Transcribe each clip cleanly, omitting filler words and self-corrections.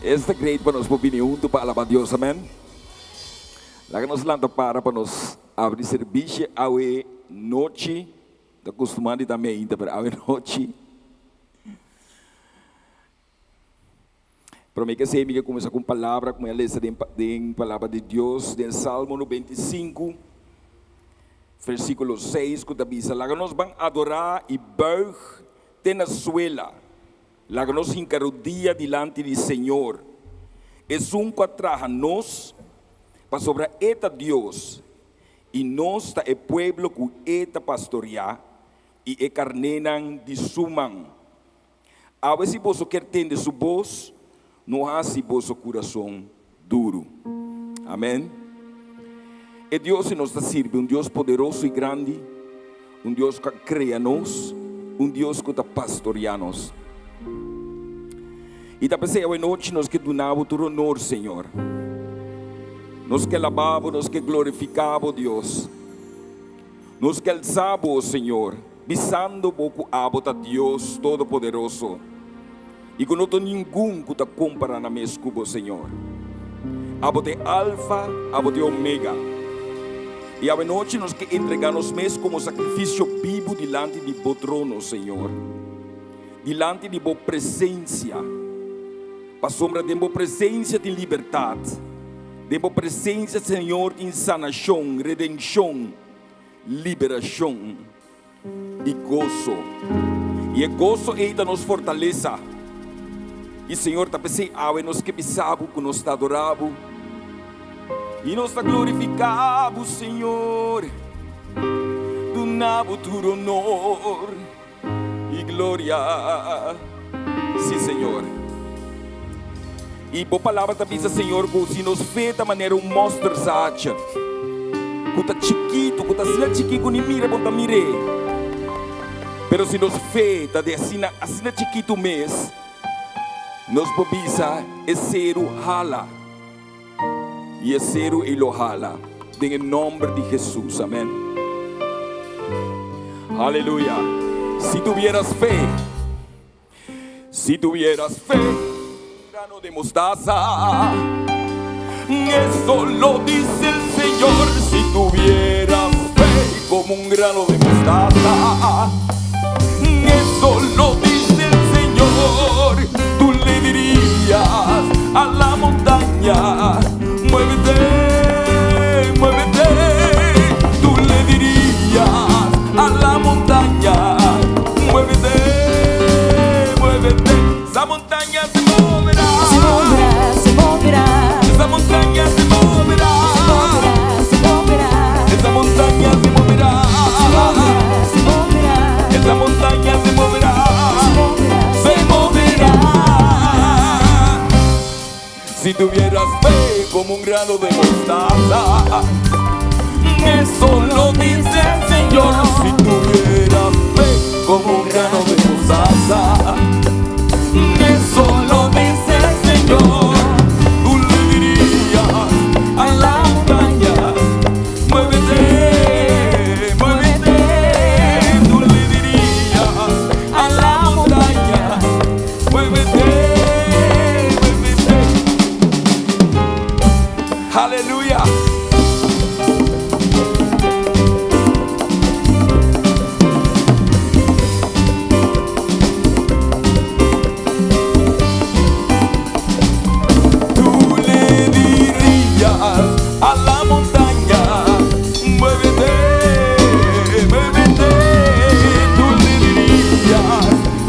Esta great pa nos por bini huntu pa alabá Dios, amèn. Laga nos lanta para pa nos abri servisio awe nochi. Ta kustumá di ta meinta, pero awe nochi. Promé ke esei mi ke kuminsá ku un palabra ku mi a lesa den den Palabra di Dios den Salmo 95, versíkulo 6 ku ta bisa, Laga nos ban adorá i buig te na suela, laga nos hinka rodia dilanti di Señor, esun ku a traha nos, pasobra E ta Dios, i nos ta e pueblo ku E ta pastoriá i e karnénan di Su man. Awe si boso kier tende su bos, no hasi boso kurason duru. Amen. E Dios si nos ta sirbi, un Dios poderoso i grandi, un Dios ku a krea nos, un Dios ku ta pastoria nos. I ta p'esei awe nochi nos ke duna bo tur honor, Señor. Nos ke alabá bo, nos ke glorifiká bo, Dios. Nos ke alsa bo, o Señor. Bisando bo ku abo ta Dios Todopoderoso i ku no ta ningun ku ta kompara na mes ku bo, Señor. Abo ta e Alfa, abo ta e Omega. I awenochi nos ke entregá nos mes komo sakrifisio bibu dilanti di bo trono, Señor, dilanti di bo presensia, pasobra den bo presensia tin libertat, den bo presensia, Señor, tin sanashon, redenshon, liberashon i goso. I e goso ei ta nos fortalesa. I Señor, ta p'esei awe nos ke bisa Bo ku nos ta adorá Bo i nos ta glorifiká Bo, Señor. Duna Bo tur honor i gloria. Sí, Señor. I bo palabra ta bisa, Señor, ku si nos fe ta manera un mòsterzaadje, ku ta chikitu, ku ta asina chikí ku ni mira bo no ta mir'é, pero si nos fe ta di asina, asina chikitu mes, nos por bisa e seru hala, i e seru ei lo hala, den e nòmber di Hesus. Amèn. Aleluya. Si tuvieras fe. Si tuvieras fe, un grano de mostaza, eso lo dice el Señor. Si tuvieras fe como un grano de mostaza, eso lo dice el Señor. Tú le dirías a la montaña, muévete, muévete. Tú le dirías a la montaña, muévete, muévete. Esa montaña se moverá. Se moverá, se moverá. Esa montaña se moverá. Se moverá, se moverá. Esa montaña se moverá. Se moverá, se moverá. Esa montaña se moverá. Se moverá, se moverá. Si tuvieras fe como un grano de mostaza, eso lo dice el Señor. Si tuvieras fe como un grano de mostaza, eso lo dice el Señor. Tú le dirías a la montaña, muévete, muévete. Tú le dirías a la montaña, muévete, muévete. Aleluya. Tú le dirías a la montaña, muévete, muévete. Tú le dirías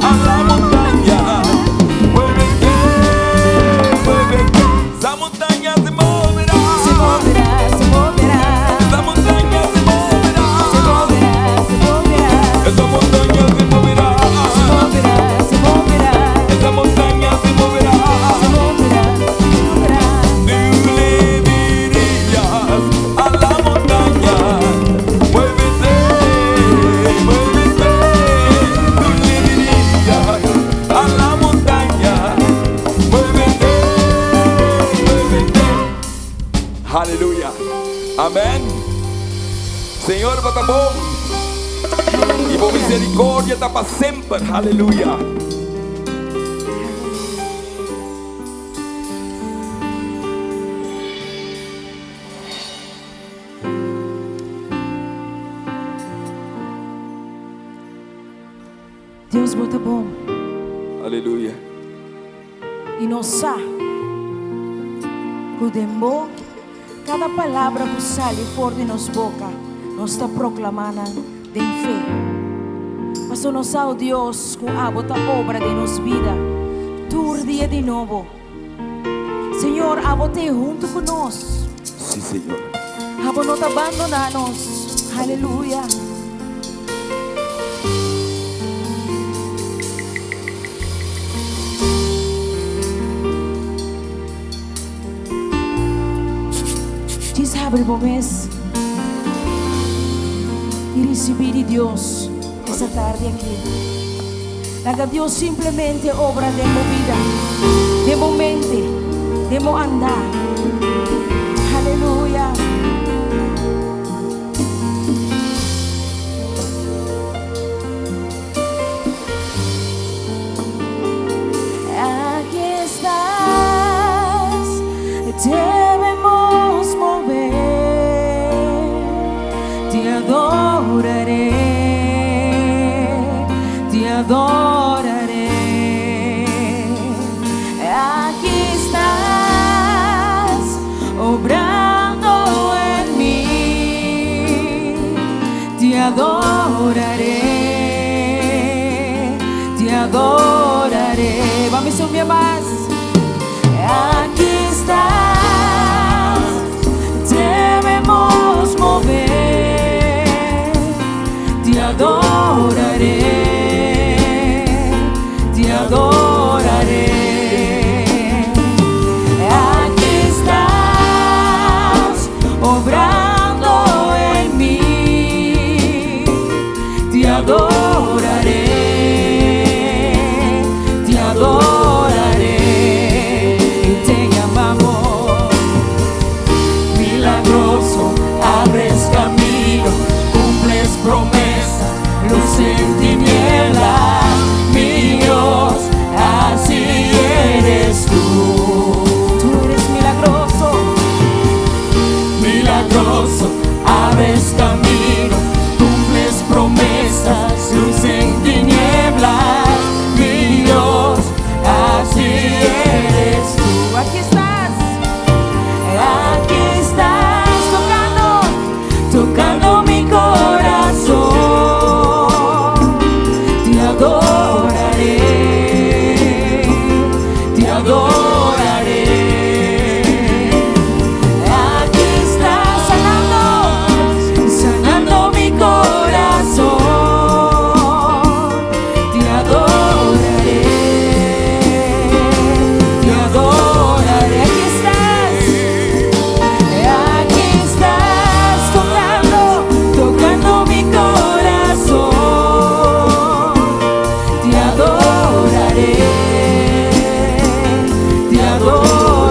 a la montaña, muévete, muévete. Esa montaña se moverá. Se moverá, se moverá. Esa montaña se moverá. Se moverá, se moverá. Esa montaña se moverá. Se moverá, se moverá. Esa montaña se moverá. Se moverá, se moverá. Tú le dirías a la montaña, muévete, muévete. Tú le dirías a la montaña, muévete, muévete. Aleluya. Amèn. Señor bo ta bon i bo misericordia ta pa semper. Aleluya. Dios, bo ta bon. Aleluya. I nos sa ku den bo kada palabra ku sali for di nos boka, nos ta proklamá nan den fe. Pasobra nos sa, o Dios, ku abo ta obra den nos bida tur dia di nobo. Señor, abo t'ei huntu ku nos. Sí, Señor. Abo no ta bandoná nos. Aleluya. Djis habri bo mes i risibí di Dios esta tardi aki. Laga Dios simplemente obra den bo bida, den bo mente, den bo andá. Aleluya. Aki estás, debemos mover, te adoraré, te adoraré. Aki estás, obrando en mi, te adoraré, te adoraré. Vamos subir mas. Aki estás, debemos mover, te adoraré, te adoraré. Aki estás, obrando en mi, te adoraré, te adoraré y te llamamos Milagroso, abres camino, cumples promesa, luz en tinieblas, mi Dios, así eres tú. Tú eres milagroso, Milagroso, abres camino, cumples promesas, luz en tinieblas, mi Dios, así eres tú. Aquí estás tocando, tocando mi corazón. Te adoraré, te adoraré. Aquí estás sanando, sanando mi corazón. Te adoraré, te adoraré. Aquí estás tocando, tocando mi corazón. Te adoraré, te adoraré.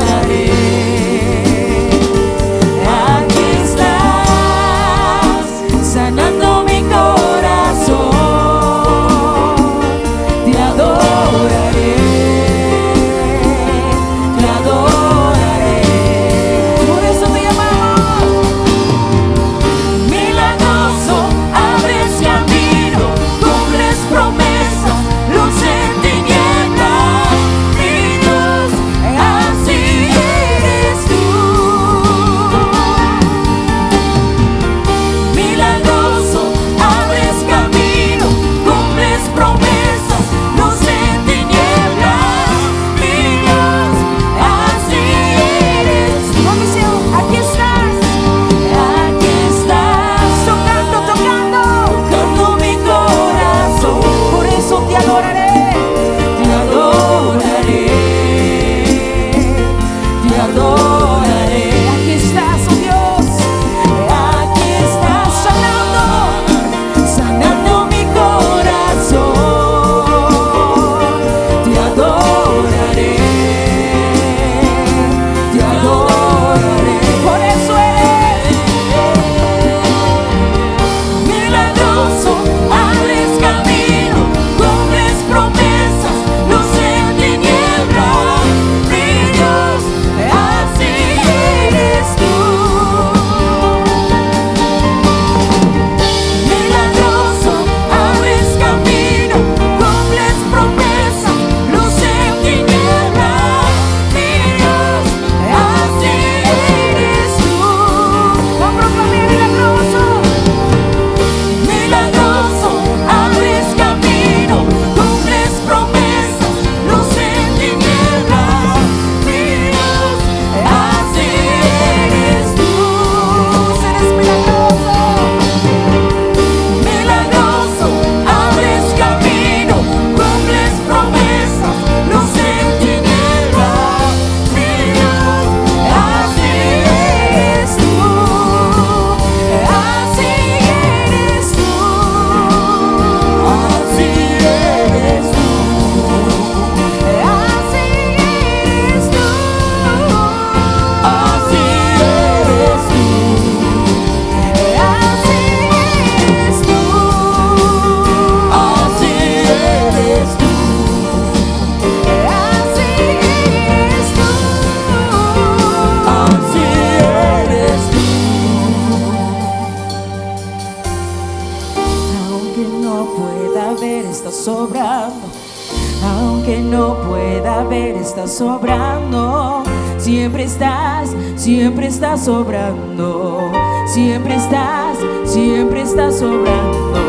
estás sobrando. Siempre estás, siempre estás sobrando. Siempre estás, siempre estás sobrando.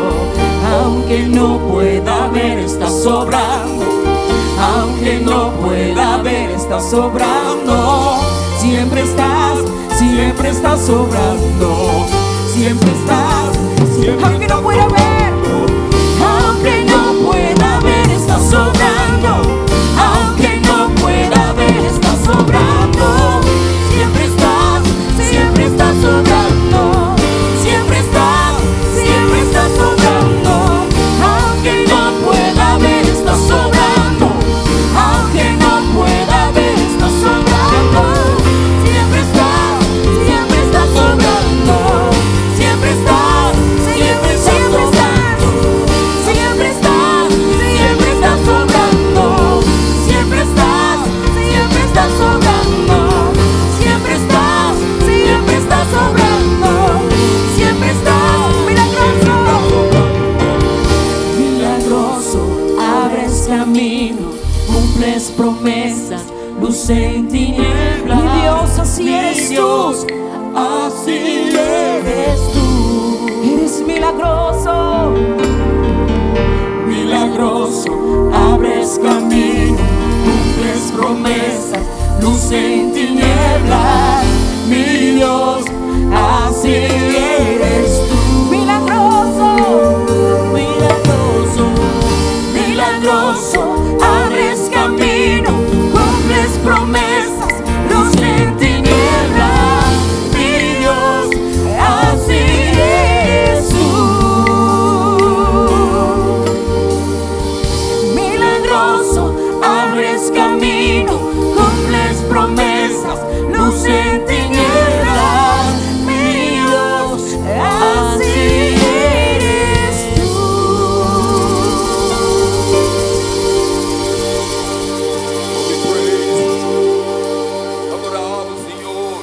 Aunque no pueda ver, estás sobrando. Aunque no pueda ver, estás sobrando. Siempre estás, siempre estás sobrando. Siempre estás, siempre Aunque no pueda ver, Aunque no pueda ver, estás sobrando. Aunque no pueda ver, estás sobrando. Siempre estás, siempre estás sobrando. Siempre estás, siempre estás sobrando. Aunque no pueda ver, estás sobrando. Aunque no pueda ver, estás sobrando. Siempre estás, siempre estás sobrando. Siempre estás, siempre estás sobrando. Siempre estás, siempre estás sobrando. Siempre estás, siempre estás sobrando. Siempre estás, siempre estás sobrando. Siempre estás milagroso. Milagroso, abres camino, cumples promesas, luz en tinieblas. Mi Dios, así Mi eres tú. Dios, así eres tú. Eres milagroso. Milagroso, abres camino, cumples promesas, luz en tinieblas. Mi Dios, así eres tú. Milagroso. Milagroso, milagroso, abres camino, cumples promesas, luz en tinieblas. Mi Dios, así eres tú. Milagroso, abres camino, cumples promesas, luz en tinieblas. Mi Dios, así eres tú. We praise. Adoramos, Señor.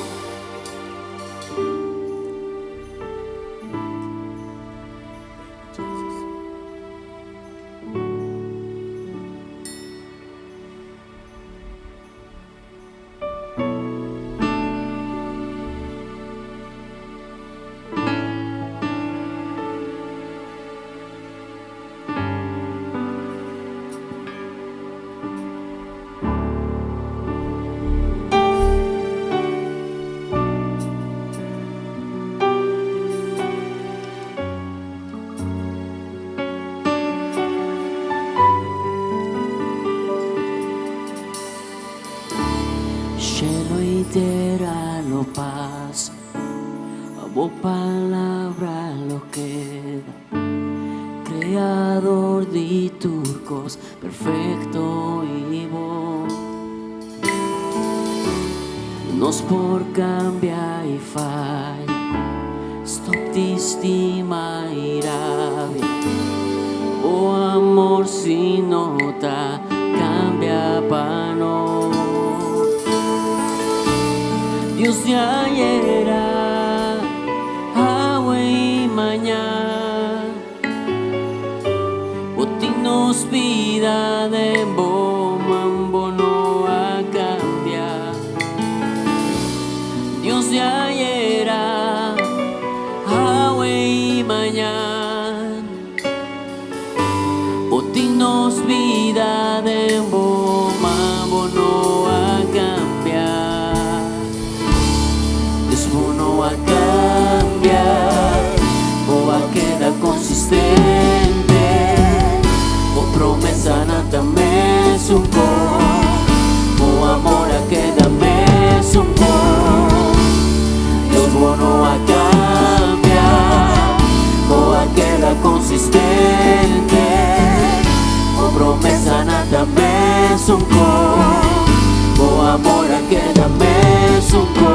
Thank you, Jesus. Cielo y tierra lo pasa, bo palabra lo queda. Creador de turcos, perfecto y bon. Nos por cambia y falla, stop de estima y rabia. O amor si nota, cambia pa no. Dios de ayer, hoy y mañana. Botinos vida de bo mambo no a cambiar. Dios de ayer, hoy y mañana. Botinos vida de bo mambo no a cambiar. Dios no va a cambiar, o va a quedar consistente. O promesa nada me supo, o amor a queda me supo. Dios no va a cambiar, o va a quedar consistente. O promesa nada me supo, o amor a queda me supo.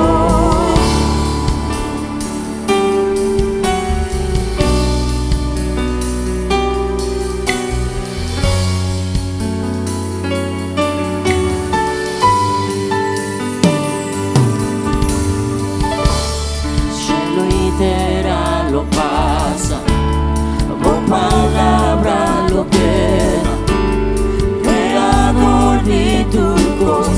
Cielo y tierra lo pasa, bo palabra lo queda. Creador de turcos,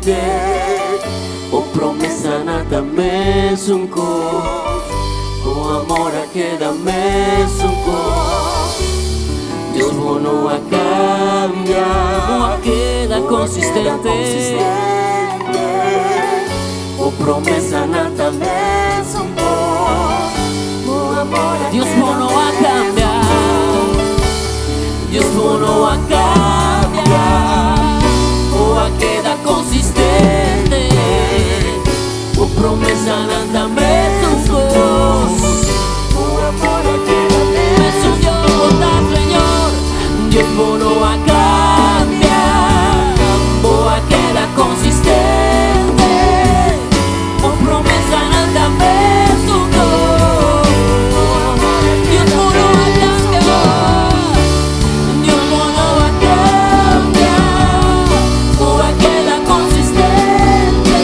konsistente. Bo promesanan ta mesun kos. Bo amor a keda mesun kos. Dios bo no a kambia. Bo a keda konsistente. Bo promesanan ta mesun kos. Bo amor a Dios bo no a kambia. Dios bo no a kambia. Bo a keda konsistente. Bo promesanan ta mesun kos. Bo amor a keda mesun Dios bo ta Señor. Dios bo no a kambia. Bo a keda konsistente. Bo promesanan ta mesun kos. Dios bo no a kambia. Dios bo no a kambia. Bo a keda konsistente.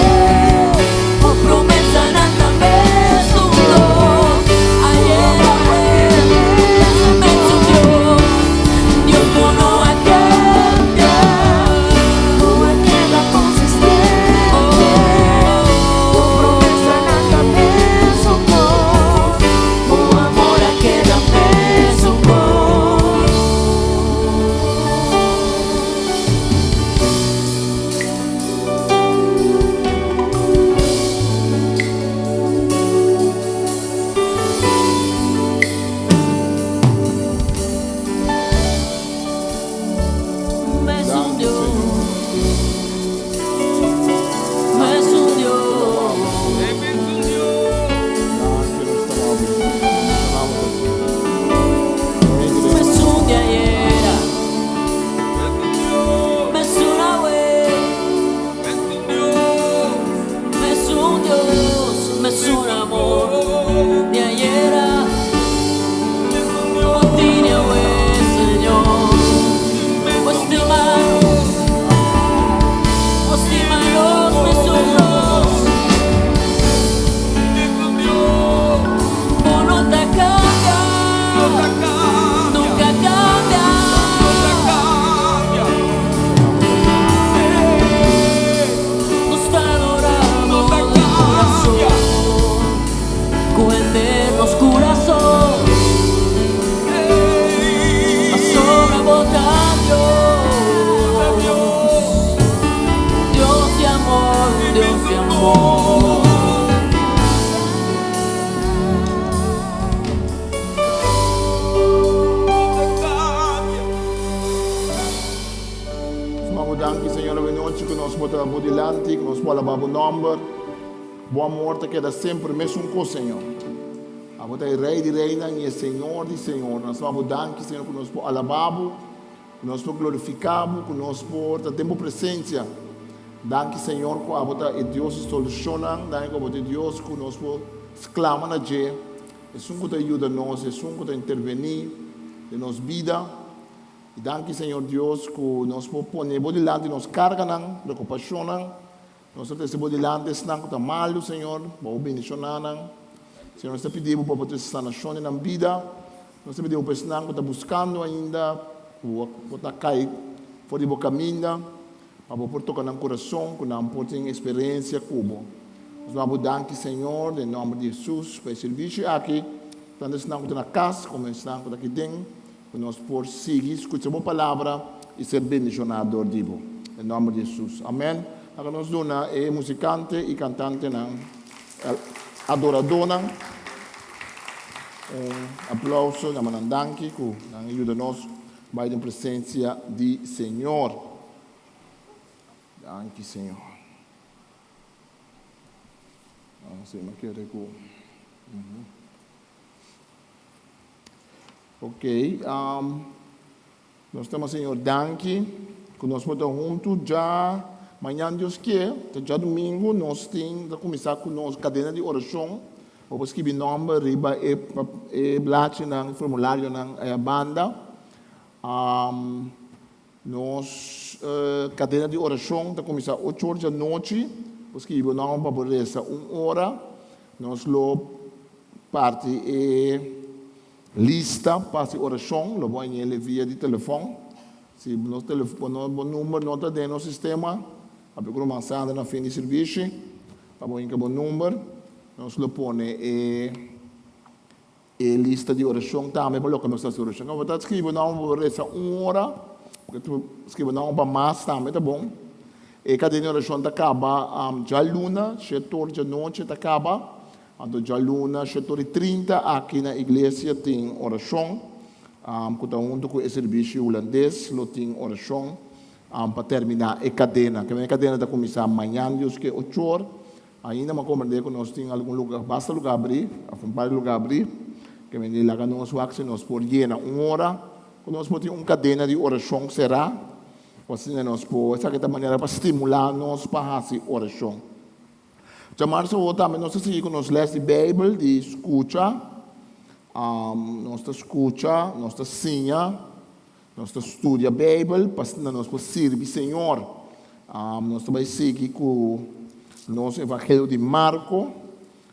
Bo promesanan ta mesun kos. Ayer, awe, mesun Dios. Dios bo no a kambia. Bo a keda konsistente. Bo promesanan ta mesun kos. Bo amor a keda mesun kos. Mesun Dios. Mesun Dios. Mesun di ayera. Mesun awe. Mesun Dios. Mesun amor di ayera. Bo tin awe, Señor. Bo stima. Bo stima nos mesun Dios. Bo no ta kambia. Nunka kambia. Nos ta adorando di kurason. Ku nos kurason. Pasobra bo ta Dios. Dios di amor, Dios di amor. Mama, danki, Señor, awe nochi ku nos por ta bo dilanti, ku nos por alabá bo nòmber. Bo amor ta keda semper mesun kos, Señor. Abo ta e Rei di reinan i e Señor di señornan. Mama, danki, Señor, ku nos por alabá bo, ku nos por glorifiká bo, ku nos por ta den bo presensia. Danki, Señor, ku abo ta e Dios di solushonnan. Danki ku abo ta e Dios ku nos por sklama na dje, esun ku ta yuda nos, esun ku ta intervení den nos bida. I danki, Señor Dios, ku nos por pone bo dilanti nos karganan, preokupashonnan. Nos ta trese bo dilanti esnan ku ta malu, Señor, pa bo bendishoná nan. Señor, nos ta pidi bo pa bo trese sanashon den nan bida. Nos ta pidi bo pa esnan ku ta buskando ainda, ku bo ta kai for di bo kaminda, pa bo por toka nan kurason, ku nan por tin eksperensia ku bo. Nos duna bo danki, Señor, den nòmber di Hesus, pa e servisio aki, tantu esnan ku ta na kas komo esnan ku ta aki den. Ku nos por sigui skucha bo palabra i ser bendishoná dor di bo. Den nòmber di Hesus. Amèn. Laga nos duna e musikante i kantantenan, adoradónan, un aplauso. Yama nan danki ku nan a yuda nos bai den presensia di Señor. Danki, Señor. Si, mi a kere ku. Ok, nos ta Señor danki ku nos por ta huntu dja mañan Dios kie, ta djadumingu nos tin ta kuminsá ku nos kadena di orashon. Bo por skibi nòmber riba e e blachinan, e formularionan aya banda. Nos kadena di orashon ta kuminsá ocho or djanochi. Bo skibi bo nòmber pa bo resa un ora. Nos lo parti e lista pa hasi orashon. Lo bo hañ'é via di telefòn. Si nos telefòn, bo number no ta den nos sistema. Papia ku ruman Sandra na fin di sirbishi pa bo hinka bo number. Nos lo pone e e lista di orashon tambe pa loke nos ta hasi orashon. Bo ta skribi nan bo resa un ora, bo skribi nan pa mas tambe ta bon. E kadena di orashon ta kaba djaluna shetor djanochi ta kaba. Anto djaluna shetor i trinta aki na iglesia tin orashon ku ta huntu ku e sirbishi hulandes lo tin orashon pa terminá e kadena. Kende e kadena ta kuminsá mañan Dios ke ochor. Ainda mi a komprendé ku nos tin algun lugá, basta lugá abrí, òf un par di lugá abrí, ke mende laga nos wak si nos por yena un ora ku nos por tin un kadena di orashon será, ku asina nos por, esaki ta manera pa stimulá nos pa hasi orashon. Djamarsa awor tambe nos ta sigui ku nos lès di Beibel di skucha. Nos ta skucha, nos ta siña, nos ta studia Beibel pa asina nos por sirbi Señor. Nos ta bai sigui ku nos Evangelio di Marko.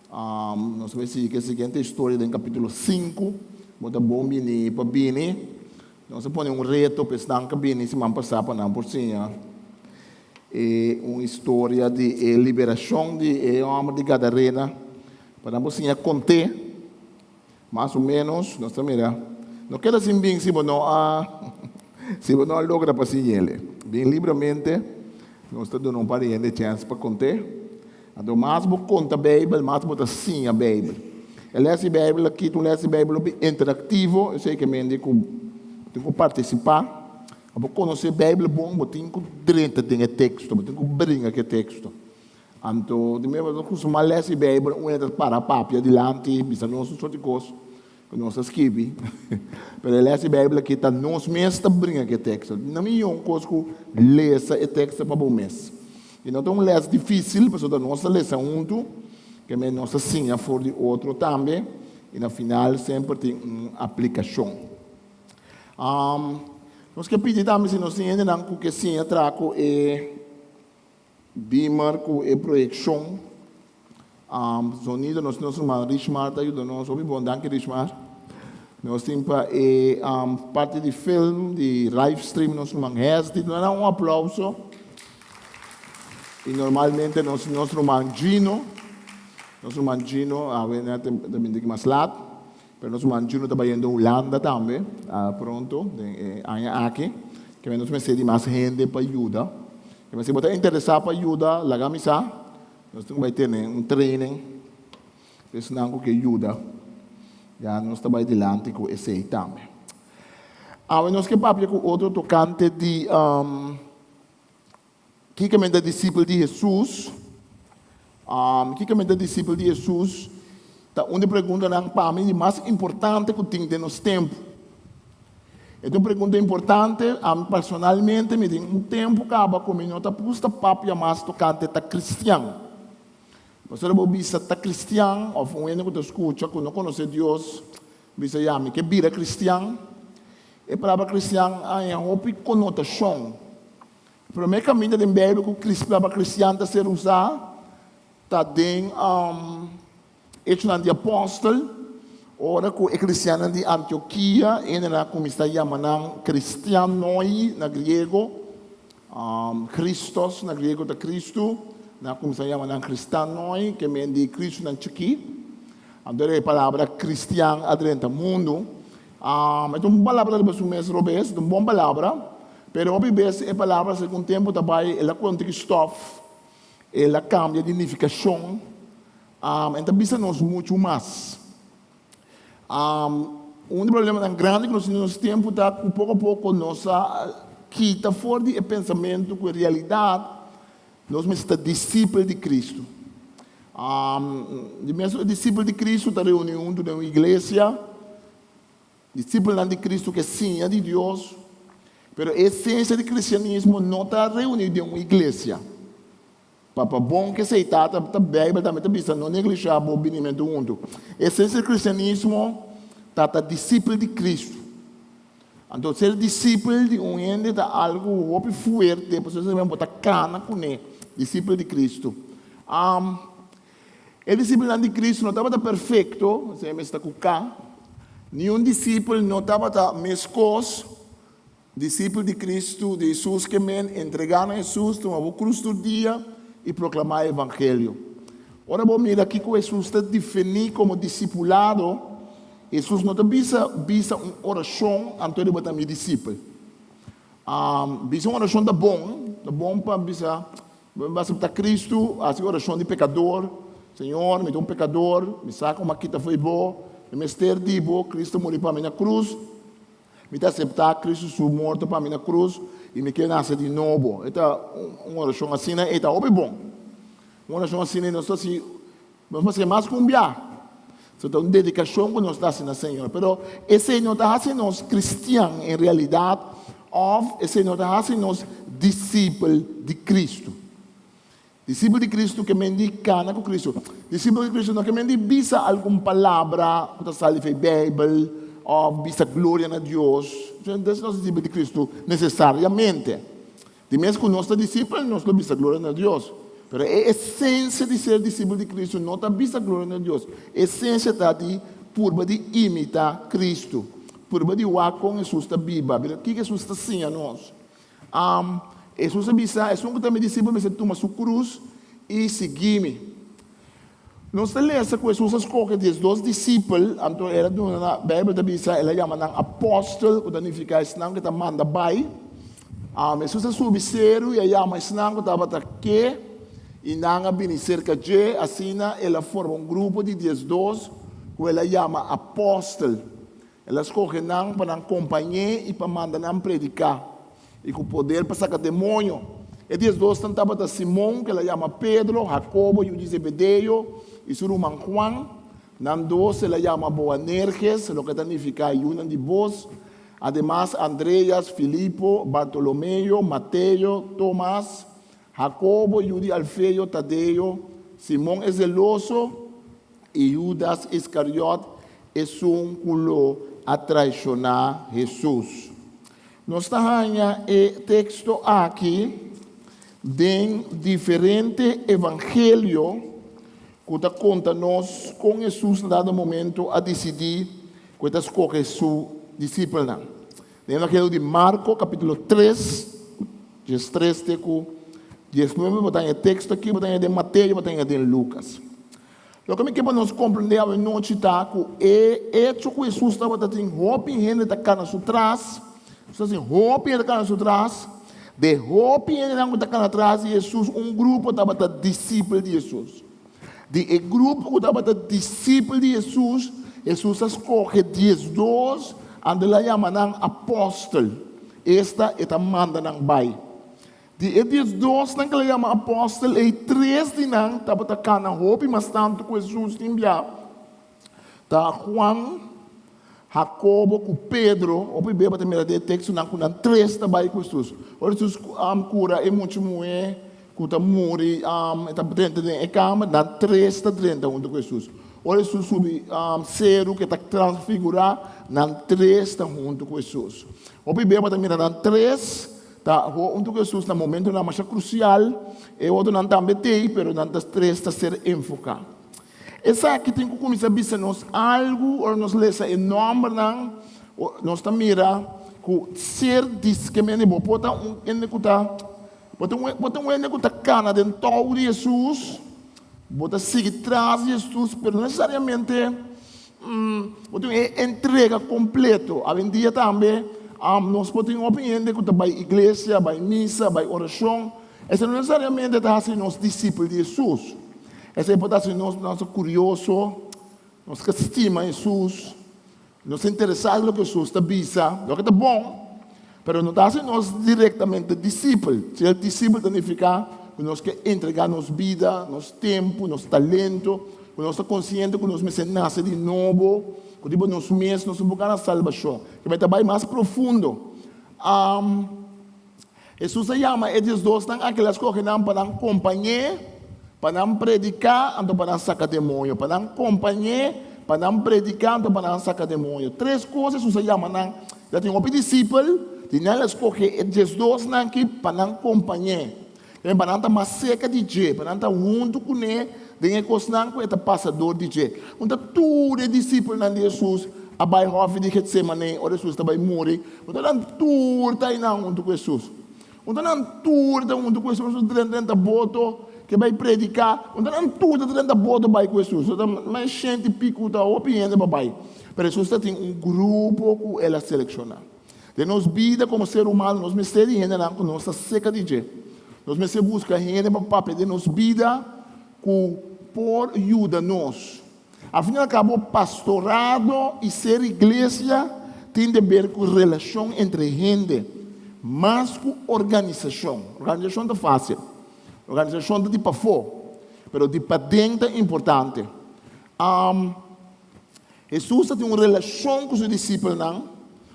Nos ta bai sigui ku e siguiente historia den kapítulo sinku. Bo ta bon bini pa bini. Nos a pone un reto pa esnan ku a bini siman pasá pa nan por siña e un historia di e liberashon di e hòmber di Gadarena pa nan por siña kont'é mas o ménos. Nos ta mira, no keda sin bin si bo no a si bo no a logra pa siñ'el. Bin libramente, nos ta duna un par di hende chèns pa kont'é. Anto mas bo konta Beibel, mas bo ta siña Beibel. E lès di Beibel aki ta un lès di Beibel hopi interaktivo, esei ke mende ku bo tin ku partisipá. Pa bo konosé Beibel bon, bo tin ku drenta den e teksto, bo tin ku bringa ku e teksto. Anto, di mes bo ta kustumá lès di Beibel, un hende ta para papia dilanti, bisa nos un sort di kos ku nos ta skibi. Pero e lès di Beibel aki ta nos mes ta bringa ku e teksto. No mihó un kos ku lesa e teksto pa bo mes. I no ta un lès difísil, pasobra nos ta lesa huntu, keme nos ta siña for di otro tambe, i na final semper tin un aplikashon. Nos ke pidi tambe si nos tin hendenan ku ke siña traha ku e beamer, ku e proyekshon, zonido, nos tin nos ruman Richmar ta yuda nos hopi bon, danki Richmar. Nos tin pa e parti di film, di live stream, nos ruman Hesdy, duna nan un aplauso. I normalmente nos nos ruman Gino, nos ruman Gino, awe na ta bini mas lat, pero nos ruman Gino ta bayendo Hulanda tambe pronto den e aña aki, ke nos mester di mas hende pa yuda. Ke si bo ta interesá pa yuda, laga mi sa, nos tin ku bai tene un training pa esnan ku ke yuda, ya nos ta bai dilanti ku esei tambe. Awe nos ke papia ku otro tokante di. Kiko men ta disipel di Hesus? Kiko men ta disipel di Hesus? Ta un di preguntanan pa mi di mas importante ku tin den nos tempu. E ta un pregunta importante, ami personalmente mi tin un tempu kaba ku mi no ta gusta papia mas tokante ta kristian. Pasobra bo bisa ta kristian òf un hende ku ta skucha ku no konosé Dios bisa ya mi ke bira kristian. E palabra kristian a haña hopi konotashon. E promé kaminda den Beibel ku palabra kristian ta ser usá ta den Echonan di Apòstel, ora ku e kristiannan di Antiokia hendenan a kuminsá yama nan kristianoi na griego, Christos na griego ta Kristu, nan a kuminsá yama nan kristianoi, ke men di kristunan chikí. Anto e palabra kristian a drenta mundu. E ta un palabra riba su mes robes, e ta un bon palabra, pero hopi bes e palabra segun tempu ta bai el a konta ki stof, el a kambia di nifikashon, e ta bisa nos muchu mas. Un di problemanan grandi ku nos tin den nos tempu ta ku poko a poko nos a kita for di e pensamentu ku e realidat nos mester ta disipel di Kristu. Di mes e disipel di Kristu ta reuni huntu den un iglesia, disipelnan di Kristu ke siña di Dios, pero e esensia di kristianismo no ta reuni den un iglesia. Pa pa bon ke esei ta, ta Beibel tambe ta bisa no neglishá bo binimentu huntu. E esensia di kristianismo ta ta disipel di Kristu. Anto ser disipel di un hende ta algu hopi fuerte, pasobra esei bo ta kana kuné, disipel di Kristu. E disipelnan di Kristu no tabata perfekto, esei mester ta ku ka. Niun disipel no tabata meskos. Disipel di Kristu, di Hesus ke men entregá na Hesus, tuma bo krus tur dia i proklamá e evangelio. Ora bo mira kiko Hesus ta definí komo disipulado, Hesus no ta bisa bisa un orashon anto di bo ta mi disipel. Bisa un orashon ta bon, ta bon pa bisa bo aseptá Kristu, hasi orashon di pekador, Señor mi ta un pekador, mi sa ku mi a kita fo'i bo, mi mester di bo, Kristu a muri pa mi na krus. Mi ta aseptá Kristu su morto pa mi na krus i mi ke nase di nobo. E ta un orashon asina, e ta hopi bon. Un orashon asina nos ta hasi, nos por hasi mas ku un bia. So ta un dedikashon ku nos ta hasi na Señor. Pero esei no ta hasi nos kristian en realidat òf esei no ta hasi nos disipel di Kristu. Disipel di Kristu ke men di kana ku Kristu. Disipel di Kristu no ke men di bisa algun palabra ku ta sali for e Beibel òf bisa gloria na Dios. Esei no ta disipel di Kristu nesesariamente. Di mes ku nos ta disipel, nos lo bisa gloria na Dios. Pero e esensia di ser disipel di Kristu no ta bisa gloria na Dios. E esensia ta di purba di imitá Kristu. Purba di wak kon Hesus ta biba. Mira kiko Hesus ta siña nos. Hesus a bisa, Esun ku ta mi disipel mester tuma su krus i sigui mi. Nos ta lesa ku Hesus a skohe diesdos disipel, anto el a duna nan, Beibel ta bisa, el a yama nan apòstel, ku ta nifiká esnan ku e ta manda bai. Hesus a subi seru i a yama esnan ku tabata ke, i nan a bini serka dje. Asina el a forma un grupo di 12 ku el a yama apòstel. El a skohe nan pa nan kompañ'é i pa manda nan prediká, i ku poder pa saka demoño. E diesdosnan tabata Simon, ku el a yama Pedro, Hakobo, yu di Zebedeo, i su ruman Juan. Nan dos el a yama Boanerges, loke ta nifiká yunan di bos. Ademas, Andreas, Filipo, Bartolomeo, Mateo, Tomas, Hakobo, yu di Alfeo, Tadeo, Simon e zeloso, I Hudas Iskariòt, esun ku lo a traishoná Hesus. Nos ta haña e teksto aki den diferente evangelio ku ta konta nos kon Hesus na dado momento a disidí ku e ta skohe su disipelnan. Den evangelio di Marko kapítulo 3, 13 te ku 19 bo ta haña e teksto aki, bo ta haña den Mateo, bo ta haña den Lukas. Loke mi ke pa nos komprendé awe nochi ta ku e echo ku Hesus tabata tin hopi hende ta kana su tras, Hesus tabatin hopi hende ta kana su tras, de hopi hendenan ku ta kana tras di Hesus un grupo tabata disipel di Hesus. Di e grupo ku tabata disipel di Hesus, Hesus a skohe 12, anto el a yama nan apòstel, esta e ta manda nan bai. Di e diesdosnan ku el a yama apòstel ei, tres di nan tabata kana hopi mas tantu ku Hesus tin bia, ta Huan, Hakobo ku Pedro. Hopi bia bo ta mira den e tekstonan ku nan tres ta bai ku Hesus. Ora Hesus kura e mucha muhé ku ta muri, e ta drenta den e kamer, nan tres ta drenta huntu ku Hesus. Ora Hesus subi seru ku e ta transfigurá, nan tres ta huntu ku Hesus. Hopi bia bo ta mira nan tres Ta huntu ku Hesus na momentunan masha krusial, e otronan tambe t'ei, pero nan ta tres ta ser enfoká. Esaki tin ku kuminsá bisa nos algu ora nos lesa e nòmbernan, nos ta mira ku ser diskemende bo por ta un hende ku ta bo ta bo ta un hende ku ta kana den tou di Hesus, bo ta sigui tras di Hesus, pero no nesesariamente Bo tin e entrega kompleto. Awendia tambe nos por tin hopi hende ku ta bai iglesia, bai misa, bai orashon. Esei no nesesariamente ta hasi nos disipel di Hesus. Esei por ta hasi nos nos kurioso, nos ke stima Hesus, nos ta interesá den loke Hesus ta bisa, loke ta bon, pero no ta hasi nos direktamente disipel. Ser disipel ta nifiká ku nos ke entregá nos bida, nos tempu, nos talento, ku nos ta konsiente ku nos mester nase di nobo, ku riba nos mes nos no por gana salbashon. Ke bai ta bai mas profundo. Hesus a yama e diesdosnan aki, el a skohe nan pa nan kompañ'é, pa nan prediká, anto pa nan saka demoño. Pa nan kompañ'é, pa nan prediká, anto pa nan saka demoño. Tres kos Hesus a yama nan. Ya tin hopi disipel, di nan el a skohe e diesdosnan aki pa nan kompañ'é. Pa nan ta mas serka di dje, pa nan ta huntu kuné den e kosnan ku e ta pasa dor di dje. Unta tur e disipelnan di Hesus. a bai hòfi di Getsemane ora Hesus ta bai muri, unta nan tur ta einan huntu ku Hesus. Unta nan tur ta huntu ku Hesus, Hesus drenta boto ke bai prediká, unta nan tur ta drenta boto bai ku Hesus. Ta mas shenti piku ta hopi hende pa bai. Pero Hesus ta tin un grupo ku el a selekshoná. Den nos bida komo ser humano nos mester di hendenan ku nos ta seka di dje. Nos mester buska hende pa papia den nos bida ku por yuda nos. Al fin i al kabo, pastorado i ser iglesia tin deber ku relashon entre hende mas ku organisashon. Organisashon ta fásil. Organisashon ta di pafó, pero di paden ta importante. Hesus ta tin un relashon ku su disipelnan.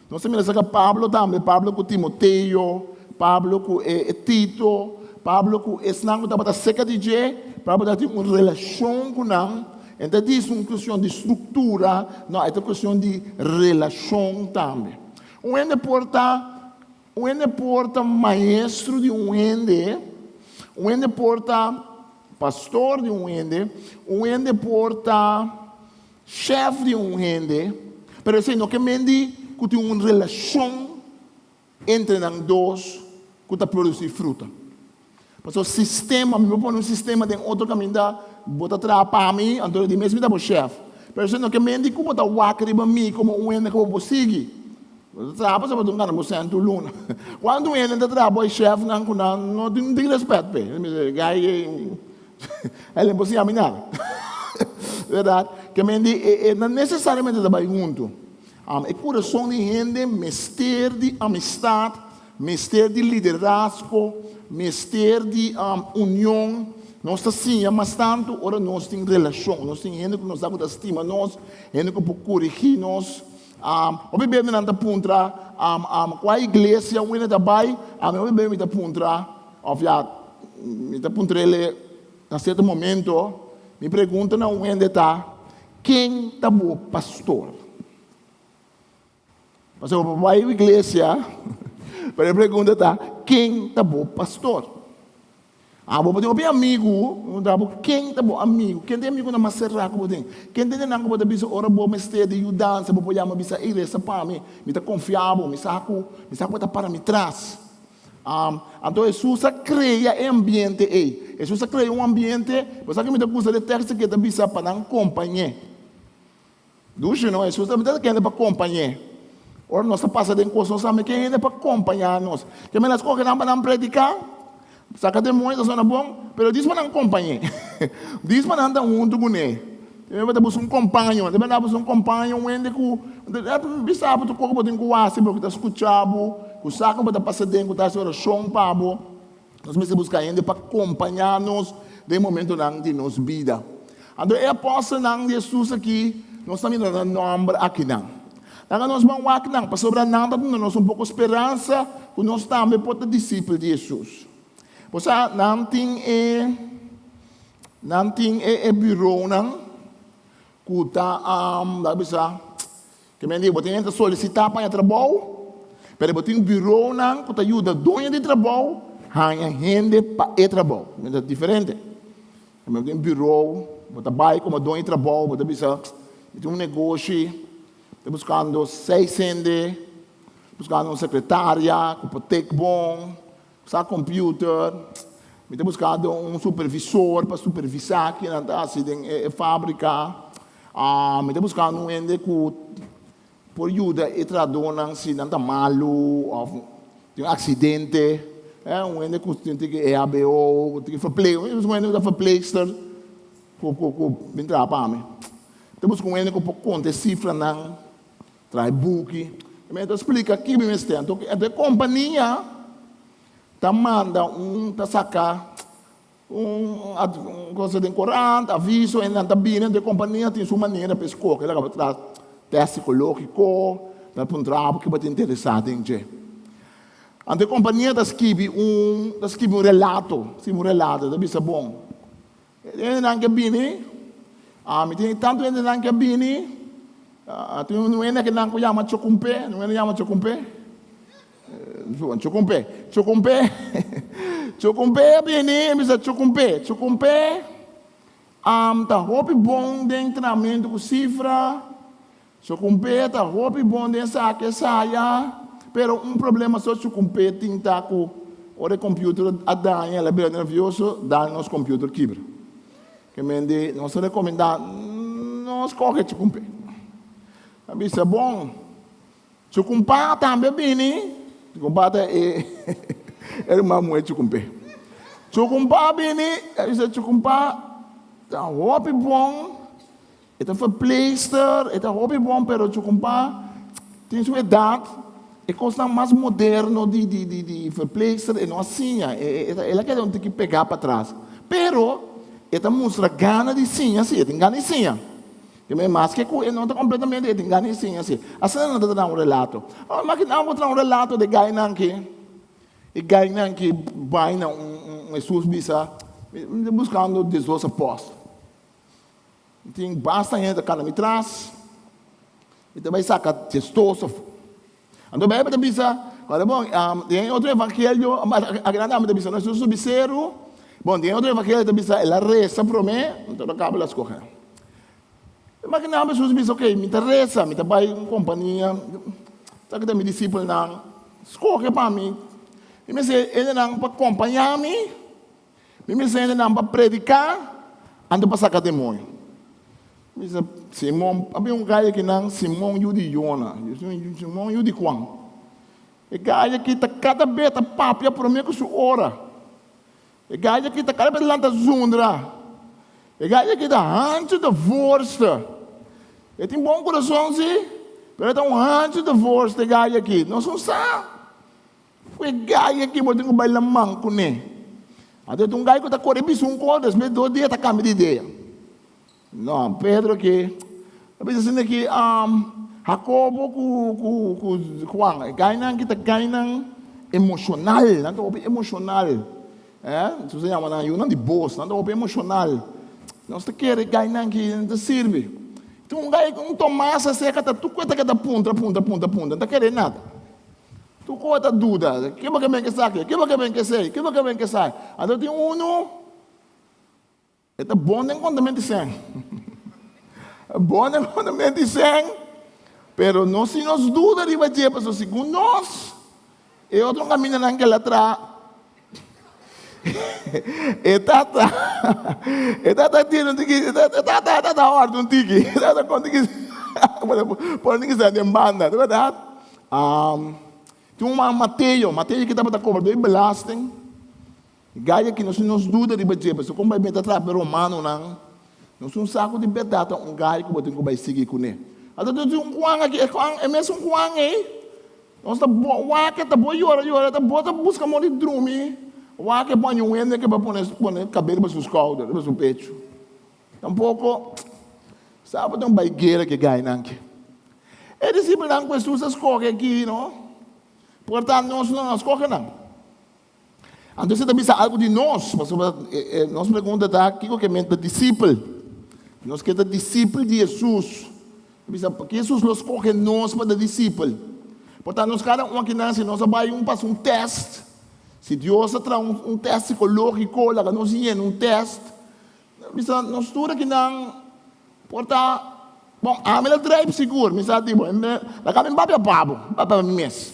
Nos ta mira aserka Pablo tambe, Pablo ku Timoteo, Pablo ku e Tito, Pablo ku esnan ku tabata serka di dje, Pablo ta tin un relashon ku nan. E no ta disi un kuestion di struktura, no, e ta kuestion di relashon tambe. Un hende por ta, un hende por ta maestro di un hende, un hende por ta pastor di un hende, un hende por ta Chef di un hende, pero esei no ke men di ku tin un relashon entre nan dos ku ta produsí fruta. Pasobra sistema, mi por pone un sistema den otro kaminda, bo ta traha pa mi, anto di mes mi ta bo chef. Pero esei no ke men di ku bo ta wak riba mi komo un hende ku bo por sigui. Bo ta traha pasobra bo ta gana bo sèn tur luna. Kuantu hende ta traha bo e chefnan ku nan no tin rèspèt p'e? El no por siña mi nada. Berdad? Ke men di e no nesesariamente ta bai huntu. E kurason di hende mester di amistad, mester di liderazgo, mester di union. Nos ta siña mas tantu ora nos tin relashon, nos tin hende ku nos sa ku ta stima nos, hende ku por korigí nos. Hopi bes nan ta puntra kua iglesia un hende ta bai, ami hopi bes mi ta puntra Of ya, mi ta puntr'el na sierto momento, mi pregunta na un hende ta, Ken ta bo pastor? Pasobra bo bai iglesia, pero e pregunta ta, Ken ta bo pastor? Abo bo tin hopi amigu, mi puntra bo, Ken ta bo amigu? Ken ta e amigunan mas será ku bo tin? Ken ta e nan ku bo ta bisa ora bo mester di yudansa, bo por yama bisa, Ey, resa pa mi, mi ta konfia bo, mi sa ku, mi sa ku bo ta para mi tras. Anto Hesus a krea e ambiente ei. Hesus a krea un ambiente, bo sa ke mi ta gusta di e teksto ke ta bisa pa nan kompañ'é. Dushi no, Hesus tambe ta kende pa kompañ'é. Ora nos ta pasa den kos, nos tambe ke hende pa kompañá nos. Ke men a skohe nan pa nan prediká, saka demoño ta sona bon, pero dis pa nan kompañ'é. Dis pa nan ta huntu kuné. Te bo ta buska un kompaño, te bo ta buska un kompaño, un hende ku bisa bo tur kos ku bo tin ku hasi, bo ku ta skucha bo, ku sa ku bo ta pasa den, ku ta hasi orashon pa bo. Nos mester buska hende pa kompañá nos den momentonan di nos bida. Anto e apòstelnan di Hesus aki, nos ta mira nan nòmber akinan. Laga nos ban wak nan, pasobra nan ta duna nos un poko speransa ku nos tambe por ta disipel di Hesus. Bo sa, nan tin e. Nan tin e e bureaunan ku ta laga bisa ke men di bo tin hende ta solisitá pa haña trabou pero bo tin bureaunan ku ta yuda doño di trabou haña hende pa e trabou ta diferente bo tin bureau bo ta bai komo doño di trabou bo ta bisa mi tin un negoshi mi ta buskando seis hende buskando un sekretaria ku por tek bon. Sa computer, mi ta buscando un supervisor pa supervisa kinan ta haci den e fabrica. Mi ta buscando un hende cu por yuda e trahadornan si nan ta malo of tin un accidente. Un hende cu tin tiki EHBO, cu tiki verpleeg, mi ta busca un hende cu ta verpleegster cu cu bin traha pa mi. Mi ta busca un hende cu por conta e cifranan. Trae buki. Mi ta splika ki mi mester. Anto e kompania ta manda un, ta saka un cosa den korant, aviso, en nan ta bini. Anto e kompania tin su manera pa e skohe. El a kaba traha tèst sikológiko, ta puntra bo ki bo ta interesá den dje. Anto e kompania ta skibi un, ta skibi un relato, skibi un relato, ta bisa bon. E hendenan ke bini, ami tin tantu hendenan ke bini, tin un hende ke nan ku yama Chokumpe, un hende yama Chokumpe, Chokumpe, Chokumpe, Chokumpe a bini, mi bisa Chokumpe, Chokumpe ta hopi bon den trahamentu ku sifra. Chukumpé ta hopi bon den esaki esaya, pero un problema so Chukumpé tin ta ku ora e computer a daña el a bira nervioso, dal nos computer kibra. Ke men di nos ta rekomendá no skohe Chukumpé. A bisa bon, Chukumpá tambe a bini, Chukumpá ta e ruman muhé Chukumpé. Chukumpá a bini, a bisa Chukumpá ta hopi bon. E ta verpleegster, e ta hopi bon pero Chucumpa tin su edad, e cosnan mas moderno di di di di verpleegster e no a siña, el a keda un tiki pega patras. Pero e ta mustra gana di siña si, e tin gana di siña. Primer maske cu e no ta completamente e tin gana di siña si. Asina nan ta traha un relato. Awor imagina bo traha un relato di gainan aki, e gainan ki bai na un un Hesus bisa, mi ta buscando diesdos apostel. Mi tin basta hende ta kana mi tras, mi ta bai saka gestoso afó. Anto Beibel ta bisa, kòrda bon, den e otro evangelio, akinan tambe ta bisa, no Hesus subi seru, bon, den e otro evangelio ta bisa el a resa promé, anto el a kaba el a skohe. Imaginá bo Hesus bisa, ok, mi ta resa, mi ta bai un kompania, sa ki ta mi disipelnan, skohe pa mi, mi mester hendenan pa kompañá mi. Mi mester hendenan pa prediká, anto pa saka demoño. Mi bisa, Simon, a bin un gai akinan, Simon yu di Yona, Simon yu di Juan. E gai aki ta kada be ta papia promé ku su ora. E gai aki ta kada be ta lanta zundra. E gai aki ta hanchu de voorste. E tin bon kurason si, pero e ta un hanchu de voorste e gai aki. Nos no sa. Ku e gai aki bo tin ku bai laman kuné. Anto ta un gai ku ta kore bisa un kos, despues dos dia ta kambia di idea. No, Pedro aki a bisa asina ki Hakobo ku ku ku Juan, e gainan aki ta gainan emoshonal, nan ta hopi emoshonal. Eh, nos ta yama nan yunan di bos, nan ta hopi emoshonal. Nos ta kere gainan aki nan ta sirbi. Tin un gai, un Tomas aserka ta tur ku e ta keda puntra, puntra, puntra, puntra, nan ta kere nada. Tur koe ta duda, ke bo ke ben ke sa ke, ke bo ke ben ke sei, ke bo ke ben ke sai. Anto tin unu, e ta bon den kontamento di sèn. Bon den kontamento di sèn, pero nos si nos duda riba dje, pasobra segun nos, e otro kamindanan ke el a traha, e tata, e tata tiene un tiki, e tata, e tata hòrta un tiki, e tata kon tiki, pone tiki sèn den banda, ta bèrdat? Tin un man Mateo, Mateo ki tabata kobradó di belasting. E gai aki nos tin nos duda riba dje, pasobra kon bai mete atrás pa e romanonan? Nos tin un saku di bèrdat ta un gai ku bo tin ku bai sigui kuné. Anto tin un Juan aki, e Juan, e mesun Juan ei, nos ta bo wak e ta bo yora yora, ta bo ta buska moda di drumi, wak e pone un hende ke bai pone pone kabes riba su skouder, riba su pechu. Tampoko sa bo ta un bai guera ku e gainan aki. E disipelnan ku Hesus a skohe aki no por ta nos no a skohe nan. Anto esei ta bisa algu di nos, pasobra nos pregunta ta kiko ke men ta disipel. Nos ke ta disipel di Hesus. Ta bisa p'ke Hesus lo skohe nos pa ta disipel. Por ta nos kada un akinan si nos a bai un pasa un tèst, si Dios a traha un tèst sikológiko laga nos yena un tèst, Bisa nos tur akinan por ta bon ami lo drijp sigur mi sa di bo laga mi papia pa bo papia pa mi mes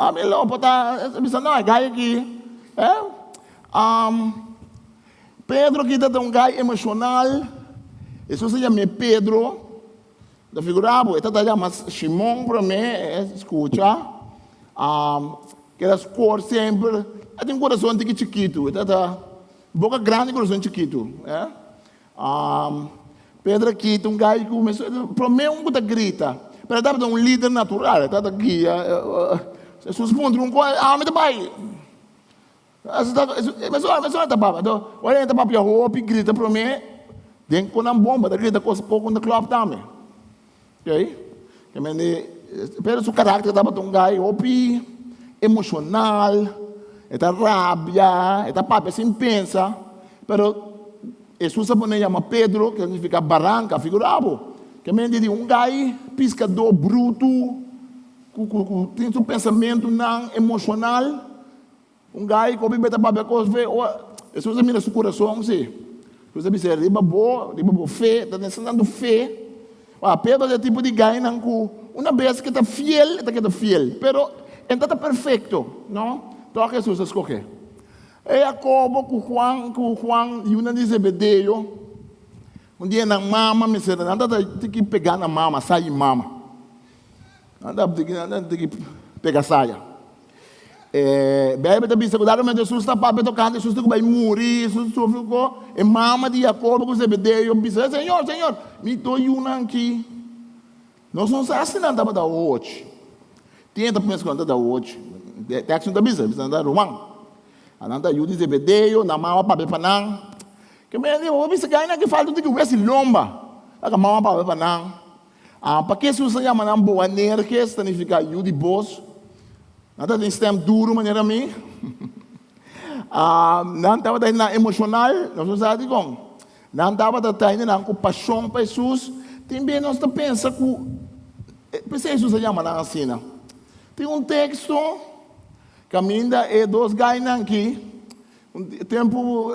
ami lo por ta bisa no e gai aki eh Pedro aki ta un gai emocional Hesus a yam'é Pedro ta figura bo e ta yama Simon prome scucha keda score semper e tin corazon tiki chikitu e ta ta. Boka grandi kurason chikitu eh. Pedro aki ta un gai ku mester prome un ku ta grita pero e tabata un lider natural e tabata guia Jesus puntra un kos ami ta bai mesora ta papia anto ora e ta papia hopi grita prome den ku nan bomba ta grita kos poko na klòp tambe ok Pedro su karakter tabata un gai hopi emoshonal, e ta rabia, e ta papia sin pensa, pero Hesus a pone yama Pedro, ke significa baranka, figura bo, ke mente di un gai piskadó brutu ku ku tin su pensamentunan emoshonal. Un gai ku hopi beta papia kos fe, ora Hesus a mira su kurason si, Hesus a bisa, riba bo, riba bo fe, ta nesesitando fe. Wak, Pedro ta e tipo di gainan ku una bes ke ta fiel, e ta keda fiel. Pero e no ta perfekto, no? Tòg Hesus a skoh'é. E Jakobo ku Juan, ku Juan, yunan di Zebedeo, un dia nan mama mester, nan tabata tiki pegá na mama, sai mama. Nan tabata tiki pega saya. E Beibel ta bisa ku dado momento Hesus ta papia tokante Hesus ta ku bai muri, Hesus sufri ku e mama di Jakobo ku Zebedeo bisa, Señor, Señor, mi dos yunan aki. Nos no sa si nan tabata hochi. Tin e ta pensa ku nan tabata hochi. E teksto no ta bisa, bisa nan ta ruman. A nan ta yu di Zebedeo, nan mama papia pa nan. Ke men di, bo bisa ku nan ke falta un tiki wes di lomba. Aka mama papia pa nan. A Pa ke Hesus a yama nan Boanerges, ta nifiká yu di bos. Nan tabatin stèm duru manera mi. Nan tabata hendenan emoshonal, nos no sa dikon. Nan tabata ta hendenan ku pashon pa Hesus. Tin bes nos ta pensa ku p'esei Hesus a yama nan asina. Tin un teksto kaminda e dos gainan aki Un tempu,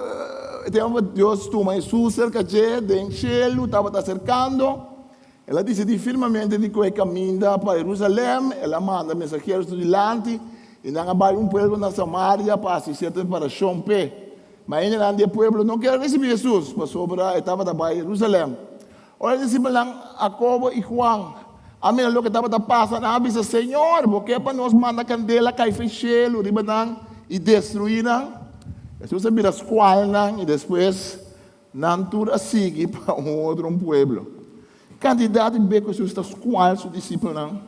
e tempu ku Dios tuma Hesus serka dje den shelu tabata aserkando, el a disidí firmemente di kohe kaminda pa Herusalèm. El a manda mensaheros su dilanti, i nan a bai un pueblo na Samaria pa hasi sierto preparashon p'e. Ma hendenan di e pueblo no kier a risibí Hesus, pasobra e tabata bai Herusalèm. Ora e disipelnan Hakobo i Huan a mira loke tabata pasa, nan a bisa, Señor, bo ke pa nos manda kandela kai for shelu riba nan i destruí nan? Hesus a bira skual nan i despues nan tur a sigui pa un otro un pueblo. Kantidat di be ku Hesus ta skual su disipelnan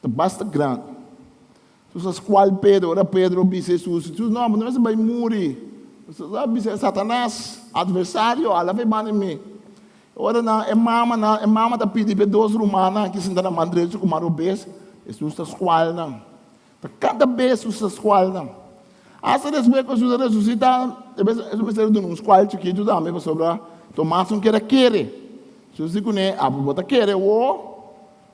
ta basta grandi. Hesus a skual Pedro ora Pedro bisa Hesus, Hesus, no, bo no mester bai muri. Hesus a bisa, Satanas, atversario, ala fe banda di mi. Ora nan, e mama nan, e mama ta pidi pa e dos rumannan aki sinta na man drecho ku man robes, Hesus ta skual nan. Ta kada bes Hesus ta skual nan. Asta despues ku Hesus a resusitá, Hesus mester a duna un skual chikitu tambe pasobra Tomas no kere kere. Hesus di kuné, Abo bo ta kere wou?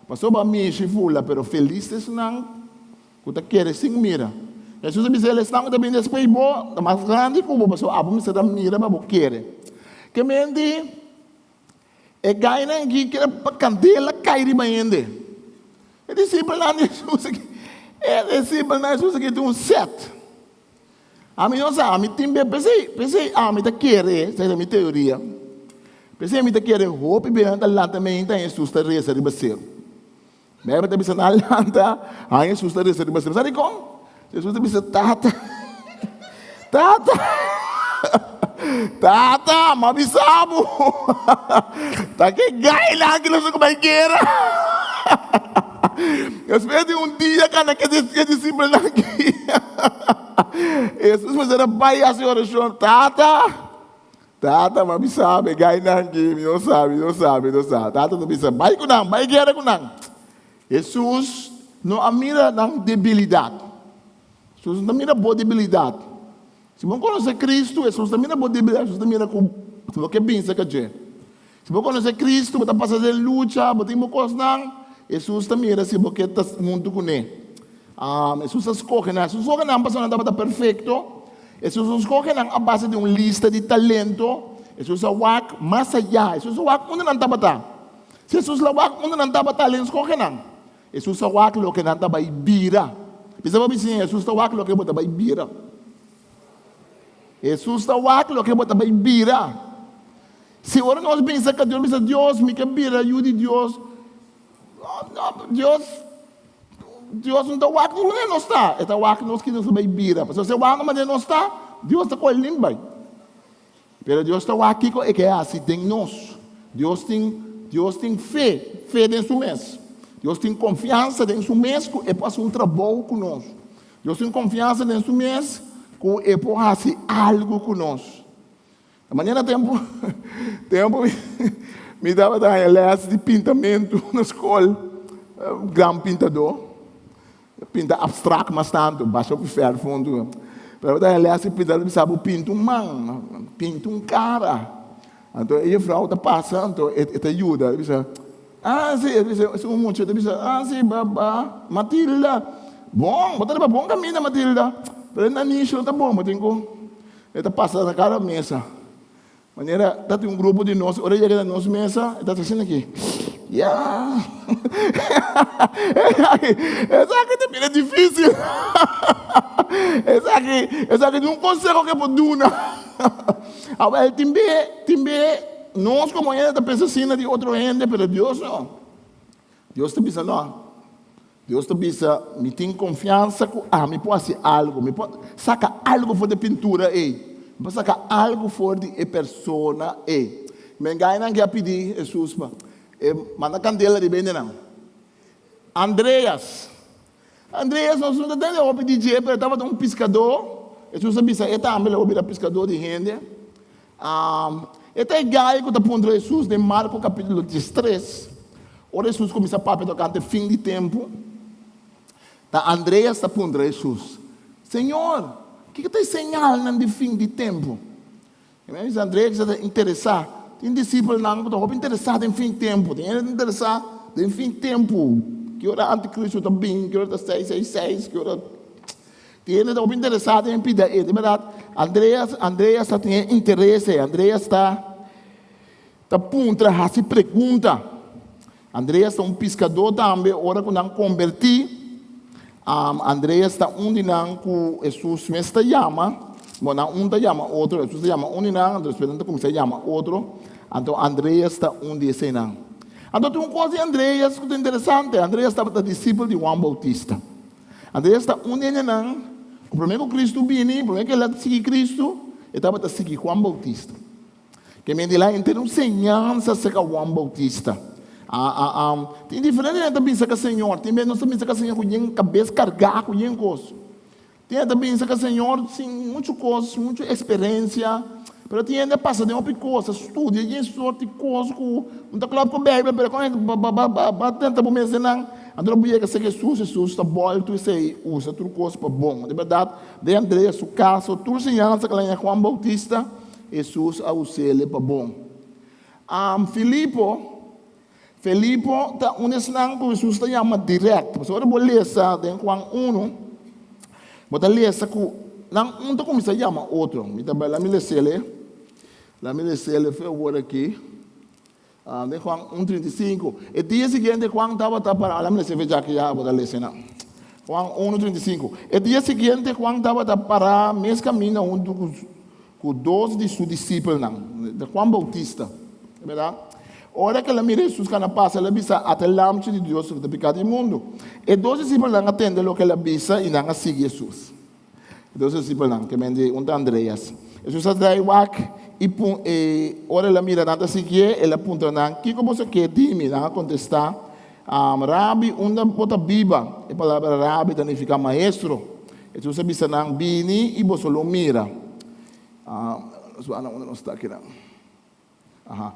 Pasobra mishi fula, pero felis ta esnan ku ta kere sin mira. Hesus a bisa el, Esnan ku ta bini despues di bo ta mas grandi ku bo, pasobra abo mester ta mira pa bo kere. Ke menti e gainan aki kere pa kandela kai riba hende. E disipelnan di Hesus aki, e disipelnan di Hesus aki tin un sèt. Ami no sa, ami tin be, p'esei, p'esei ami ta kere, esei ta mi teoria, p'esei mi ta kere hopi be nan ta lanta meinta i Hesus ta resa riba seru. Beibel ta bisa nan lanta, haña Hesus ta resa riba seru. Sa dikon? Hesus ta bisa, Tata, Tata, Tata, m'a bisa bo, ta ke gainan ki nos a kuminsá guera. Despues di un dia kana ke e disipelnan aki, Hesus mester a bai hasi orashon, Tata, Tata, mi a bisa bo, e gainan aki, mi no sa, mi no sa, mi no sa. Tata ta bisa, Bai ku nan, bai guera ku nan. Hesus no a mira nan debilidat. Hesus no ta mira bo debilidat. Si bo konosé Kristu, Hesus ta mira bo debilidat, Hesus ta mira ku bo ke binse ka dje. Si bo konosé Kristu, bo ta pasa den lucha, bo tin bo kosnan, Hesus ta mira si bo ke ta huntu kuné. Hesus a skohe nan. Hesus skohe nan pasobra nan tabata perfekto. Hesus no skohe nan a base di un lista di talento. Hesus a wak mas ayá. Hesus a wak unda nan tabata. Si Hesus la wak unda nan tabata, el skohe nan. Hesus a wak loke nan ta bai bira. Bisa bo bisiña, Hesus ta wak loke bo ta bai bira. Hesus ta wak loke bo ta bai bira. Si ora nos bisa ka Dios, bisa Dios, mi ke bira yu di Dios. No, Dios, Dios no ta wak nos manera nos ta. E ta wak nos ki nos ta bai bira. Pasobra si e wak nos manera nos ta, Dios ta kohe limp bai. Pero Dios ta wak kiko e ke hasi den nos. Dios tin, Dios tin fe, fe den su mes. Dios tin konfiansa den su mes ku e por hasi un trabou ku nos. Dios tin konfiansa den su mes ku e por hasi algu ku nos. Ta manera tempu, tempu mi, mi tabata haña lès di pintamentu na skol, gran pintadó. Pinta abstract mas tantu, basha ku fèrf huntu. Pero bo ta haña lès di pinta, ta bisa bo pinta un man, pinta un kara. Anto e jufrou ta pasa, anto e ta yuda, e ta bisa, ah si, e ta bisa, si un mucha ta bisa, ah si, ba ba Matilda, bon, bo ta riba bon kaminda Matilda, pero e nanishi no ta bon, bo tin ku, e ta pasa na kada mesa. Manera ta tin un grupo di nos, ora e yega na nos mesa, e ta hasi asina aki. Ya. Esaki, esaki ta bira difícil. Esaki, esaki ta un conseho ke por duna. Awel, tin be, tin be, nos como hende ta pensa asina di otro hende, pero Dios no. Dios ta bisa no. Dios ta bisa, Mi tin konfiansa ku ami por hasi algu. Mi por saka algu for di e pintura ei. Mi por saka algu for di e persona ei. Men gainan ke a pidi Hesus pa e manda kandela riba hendenan. Andreas. Andreas nos no ta tende hopi di dje, pero e tabata un piskadó. Hesus a bisa e tambe lo por bira piskadó di hende. E ta e gai ku ta puntra Hesus den Marko kapítulo diestres, ora Hesus kuminsá papia tokante fin di tempu, ta Andreas ta puntra Hesus, Señor, kiko ta e señalnan di fin di tempu? E mi a bisa Andreas ku ta interesá. Tin disipelnan ku ta hopi interesá den fin tempu. Tin hende ta interesá den fin tempu, ki ora antikristu ta bin, ki ora ta seis seis seis, ki ora. Tin hende ta hopi interesá den pida e, di bèrdat. Andreas, Andreas ta tin e interes ei. Andreas ta, ta puntra, hasi pregunta. Andreas ta un piskadó tambe. Ora ku nan kombertí, Andreas ta un di nan ku Hesus mes ta yama. Bon, nan un ta yama otro, Hesus ta yama un di nan, anto despues nan ta kuminsá yama otro. Anto Andreas ta un di eseinan. Anto tin un kos di Andreas ku ta interesante. Andreas tabata disipel di Juan Boutista. Andreas ta un di hendenan ku promé ku Kristu bini, promé ku el a sigui Kristu, e tabata sigui Juan Boutista. Ke men di la henter un señansa serka Juan Boutista. Tin diferente hende ta bisa ka Señor, tin bes nos ta bisa ka Señor ku yen kabes kargá ku yen kos. Tin hende ta bisa ka Señor sin muchu kos, muchu eksperensia, pero tin hende a pasa den hopi kos, a studia yen sort di kos ku no ta klòp ku Beibel, pero kon hende ba tenta bo mes den nan. Anto bo yega serka Hesus, Hesus ta bòltu esei, usa tur kos pa bon. Di bèrdat, den Andreas su kaso, tur siñansa ku el a haña Juan Boutista, Hesus a us'el pa bon. Filipo, Felipo ta un di esnan ku Hesus ta yama dirèkt. Pasobra ora bo lesa den Juan unu, bo ta lesa ku nan un ta kuminsá yama otro. Mi ta bai, laat mi les'el e, laat mi les'el e fe awor aki. Den Juan un 35. E dia siguiente Juan tabata pará, laat mi les'e fe djaki ya bo ta lesa nan. Juan unu 35. E dia siguiente Juan tabata pará mes kaminda huntu ku Ku dos di su disipelnan, de Juan Boutista, bèrdat? Ora ku el a mira Hesus kana pasa, el a bisa, Ata e Lamchi di Dios ku ta piká di mundu. E dos disipelnan a tende loke el a bisa i nan a sigui Hesus. E dos disipelnan, ke men di un ta Andreas. Hesus a drai wak i pun e ora el a mira nan ta siguié, el a puntra nan, Kiko boso ke di mi? Nan a kontestá, Rabi, unda bo ta biba? E palabra rabi ta nifiká maestro. Hesus a bisa nan, Bini i boso lo mira. Nos wak na unda nos ta akinan. Aha.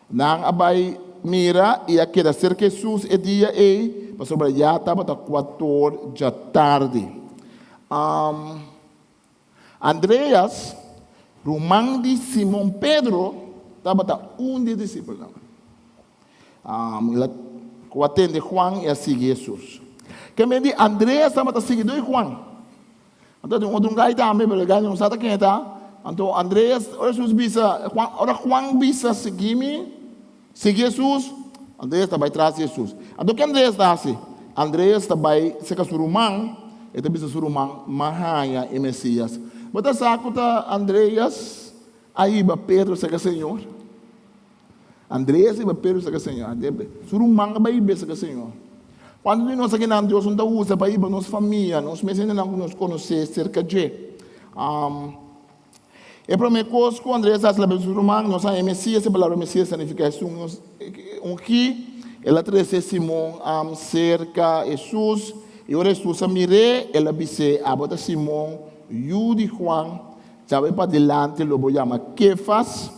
Nan a bai mira i a keda serka Hesus e dia ei, pasobra ya tabata kuator djatardi. Andreas, ruman di Simon Pedro, tabata un di e disipelnan. El a ku a tende Juan i a sigui Hesus. Ke men di Andreas tabata siguidó di Juan. Anto tin otro un gai tambe, pero e gai no sa ta ken e ta. Anto Andreas, ora Hesus bisa, Juan, ora Juan bisa sigui mi, sigui Hesus, Andreas ta bai tras di Hesus. Anto ke Andreas ta hasi? Andreas ta bai serka su ruman, e ta bisa su ruman, M'a haña e Mesias. Bo ta sa ku ta Andreas a hiba Pedro serka Señor? Andreas riba Pedro sa ke Señor. Su ruman a bai hib'é sa ke Señor. Kuantu di nos akinan Dios no ta usa pa hiba nos famia, nos mes hendenan ku nos konosé serka dje? E promé kos ku Andreas a hasi la bes su ruman, nos haña e Mesias, e palabra Mesias ta nifiká esun nos ungí. El a trese Simon serka Hesus, i ora Hesus a mir'é, el a bis'é, Abo ta Simon, yu di Juan, djawe padilanti lo bo yama Kefas.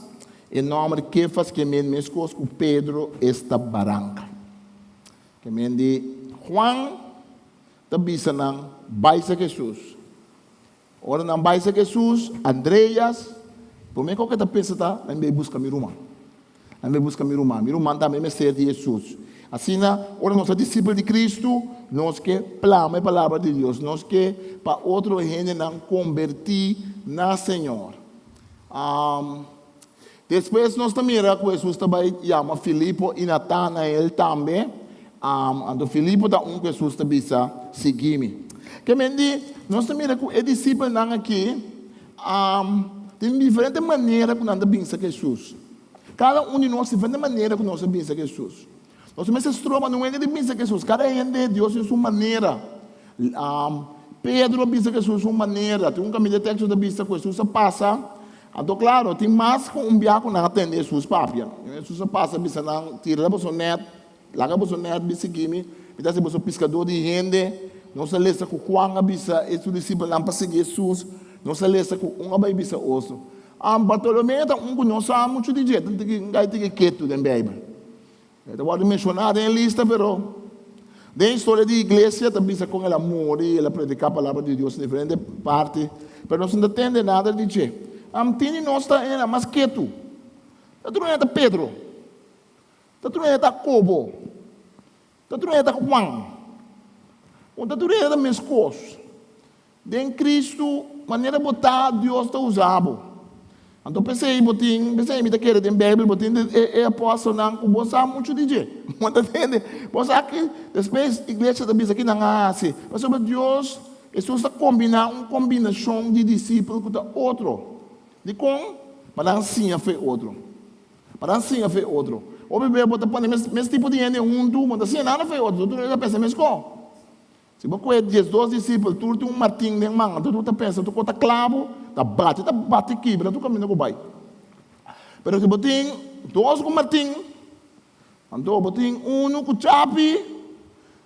E nòmber Kefas ke men meskos ku Pedro esta baranka. Ke men di Juan ta bisa nan bai sa Hesus. Ora nan bai sa Hesus, Andreas, promé kos ke ta pensa ta, nan bai buska mi ruman. Nan bai buska mi ruman. Mi ruman tambe mester di Hesus. Asina, ora nos ta disipel di Kristu, nos ke plama e palabra di Dios. Nos ke pa otro hendenan kombertí na Señor. Despues nos ta mira ku Hesus ta bai yama Filipo i Natanael tambe. Anto Filipo ta un ku Hesus ta bisa, Sigui mi. Ke men di, nos ta mira ku e disipelnan aki tin diferente manera ku nan ta binsa ku Hesus. Kada un di nos diferente manera ku nos ta binsa ku Hesus. Nos mester stroba no hende di binsa ku Hesus. Kada hende Dios tin su manera. Pedro a bisa ku Hesus un manera. Tin un kaminda di teksto ta bisa ku Hesus a pasa. Anto klaro, tin mas ku un bia ku nan a tende Hesus papia. Hesus a pasa bisa nan, Tira boso nèt, laga boso nèt bin sigui mi, mi ta hasi boso piskadó di hende. Nos a lesa ku Juan a bisa e su disipelnan pa sigui Hesus. Nos a lesa ku un a bai bisa otro. Bartolomé ta un ku no sa muchu di dje, ta un tiki ketu den Beibel. E ta wòrdu menshoná den e lista, pero den historia di iglesia ta bisa kon el a muri, el a prediká palabra di Dios na diferente parti, pero nos no ta tende nada di dje. Tin di nos ta hende mas ketu. Ta tur hende ta Pedro, ta tur hende ta Jacobo, ta tur hende ta Juan, un ta tur hende ta meskos. Den Cristo, manera bo ta, Dios ta usa bo. Anto p'esei bo tin, p'esei mi ta kere den Bijbel, bo tin e e apostelnan ku bo sa muchu di dje. Bo ta tende? Bo sa ki despues iglesia ta bisa ki nan a hasi. Pasobra Dios, Hesus ta kombiná un kombinashon di disipel ku ta otro. Dikon? Pa nan siña fe otro. Pa nan siña fe otro. Hopi bes bo ta pone mes mes tipo di hende huntu, bo no ta siña nada fe otro. Tur hende ta pensa meskos. Si bo kohe diesdos disipel, tur tin un martin den man, anto tur ta pensa tur kos ta klabu, ta bati, ta bati kibra tur kaminda ku bai. Pero si bo tin dos ku martin, anto bo tin unu ku chapi,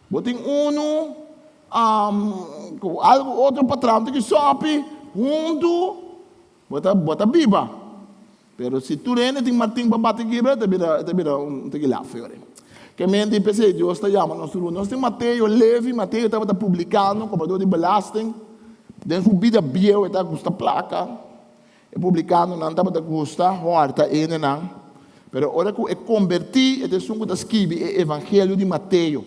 bo tin unu ku algu otro patras, un tiki sopi, huntu bo ta bo ta biba. Pero si tur hende tin martin pa bati kibra, e ta bira, e ta bira un tiki laf yori. Ke mente i p'esei Dios ta yama nos tur. Nos tin Mateo, Levi, Mateo tabata publikano, kobrador di belasting. Den su bida bieu e ta gusta plaka. E publikanonan tabata gusta hòrta hendenan. Pero ora ku e kombertí, e ta esun ku ta skibi e evangelio di Mateo.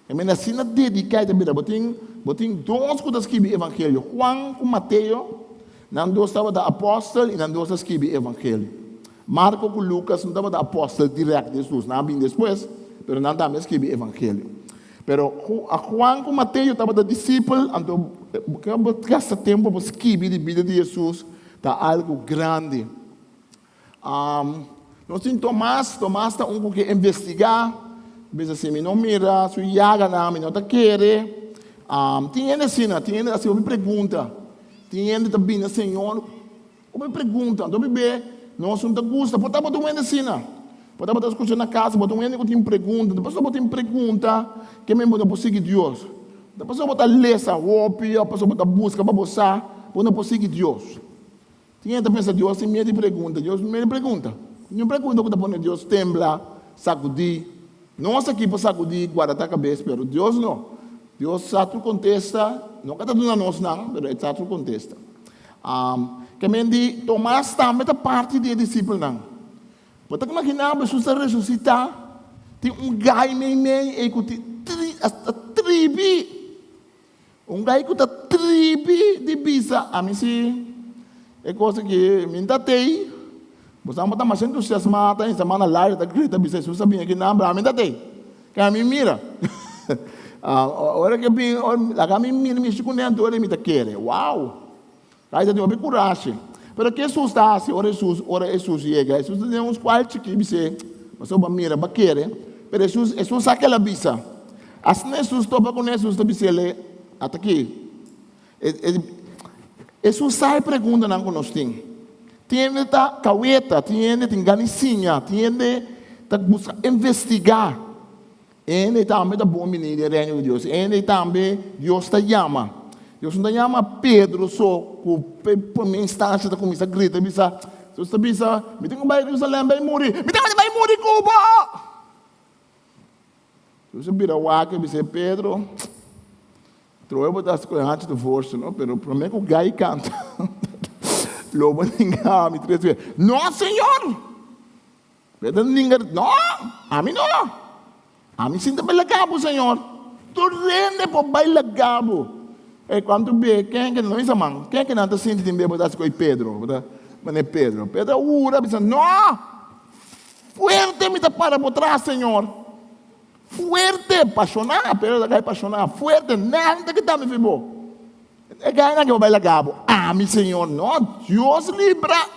E mende asina dediká e ta bira. Bo tin, bo tin dos ku ta skibi evangelio, Juan ku Mateo, nan dos tabata apòstel i nan dos a skibi evangelio. Marko ku Lukas no tabata apòstel dirèkt di Hesus, nan a bin despues, pero nan tambe a skibi evangelio. Pero Juan ku Mateo tabata disipel, anto bo ke bo gasta tempu pa skibi di bida di Hesus ta algu grandi. Nos tin Tomas, Tomas ta un ku ke investigá, bisa si mi no mira su yaganan mi no ta kere. Tin hende asina, tin hende hasi hopi pregunta, tin hende ta bini na Señor hopi pregunta, anto bibé nos no ta gusta, por ta bo ta un hende asina, por ta bo ta skucha na kas, bo ta un hende ku tin pregunta, ta pasobra bo tin pregunta ke men bo no por sigui Dios, ta pasobra bo ta lesa hopi, òf pasobra bo ta buska pa bo sa, bo no por sigui Dios. Tin hende ta pensa Dios tin miedu di pregunta. Dios no miedu di pregunta. Niun pregunta ku ta pone Dios tembla, sakudí. Nos aki por sakudí, guarda ta kabes, pero Dios no. Dios sa tur kontesta, no ka ta duna nos nan, pero e sa tur kontesta. Ke men di Tomas tambe ta parti di e disipelnan. Bo ta imaginá bo Hesus ta resusitá, tin un gai meimei ei ku tin ta tribi. Un gai ku ta tribi di bisa, Ami si e kos aki mi ta tei. Bo sa bo ta masha entusiasmá, ta hinsa man na laria, ta grita bisa Hesus a bini aki nan, pero ami ta tei. Ke ami mira. Ora ke bin, laga mi mira mishi kuné anto ora mi ta kere. Wow! Gai ta tin hopi kurashi. Pero ke Hesus ta hasi ora Hesus ora Hesus yega? Hesus ta den un skual chikí bis'é, Pasobra bo a mira, bo a kere. Pero Hesus Hesus sa ke el a bisa. Asina Hesus topa ku Hesus ta bis'el, Ata aki. Hesus sa e preguntanan ku nos tin. Tin hende ta kaweta, tin hende tin gana di siña, tin hende ta buska investigá. E hende tambe ta bon bini den Reino di Dios. E hende tambe Dios ta yama. Dios no ta yama Pedro so ku promé instansha ta kuminsá grita bisa, Dios ta bisa, Mi tin ku bai Jerusalèm bai muri. Mi ta bai muri ku bo! Dios a bira wak i bisa Pedro, Troe bo ta skohe hanchi ta forsa no, pero prome ku gai kanta lo bo ninga ami tres bes. No Señor! Pedro ninga, No, ami no! Ami sinta bai laga bo, Señor. Tur hende por bai laga bo. E kuantu be, ken ke no bisa man? Ken ke nan ta sinti tin be bo ta skohe Pedro? Bo ta. Manera Pedro. Pedro a hura bisa, No! Fuerte mi ta para bo tras, Señor. Fuerte, pashoná. Pedro ta kai pashoná. Fuerte, nada ta kita mi fi bo. E gainan ke bo bai laga bo. Ami, Señor, no. Dios libra.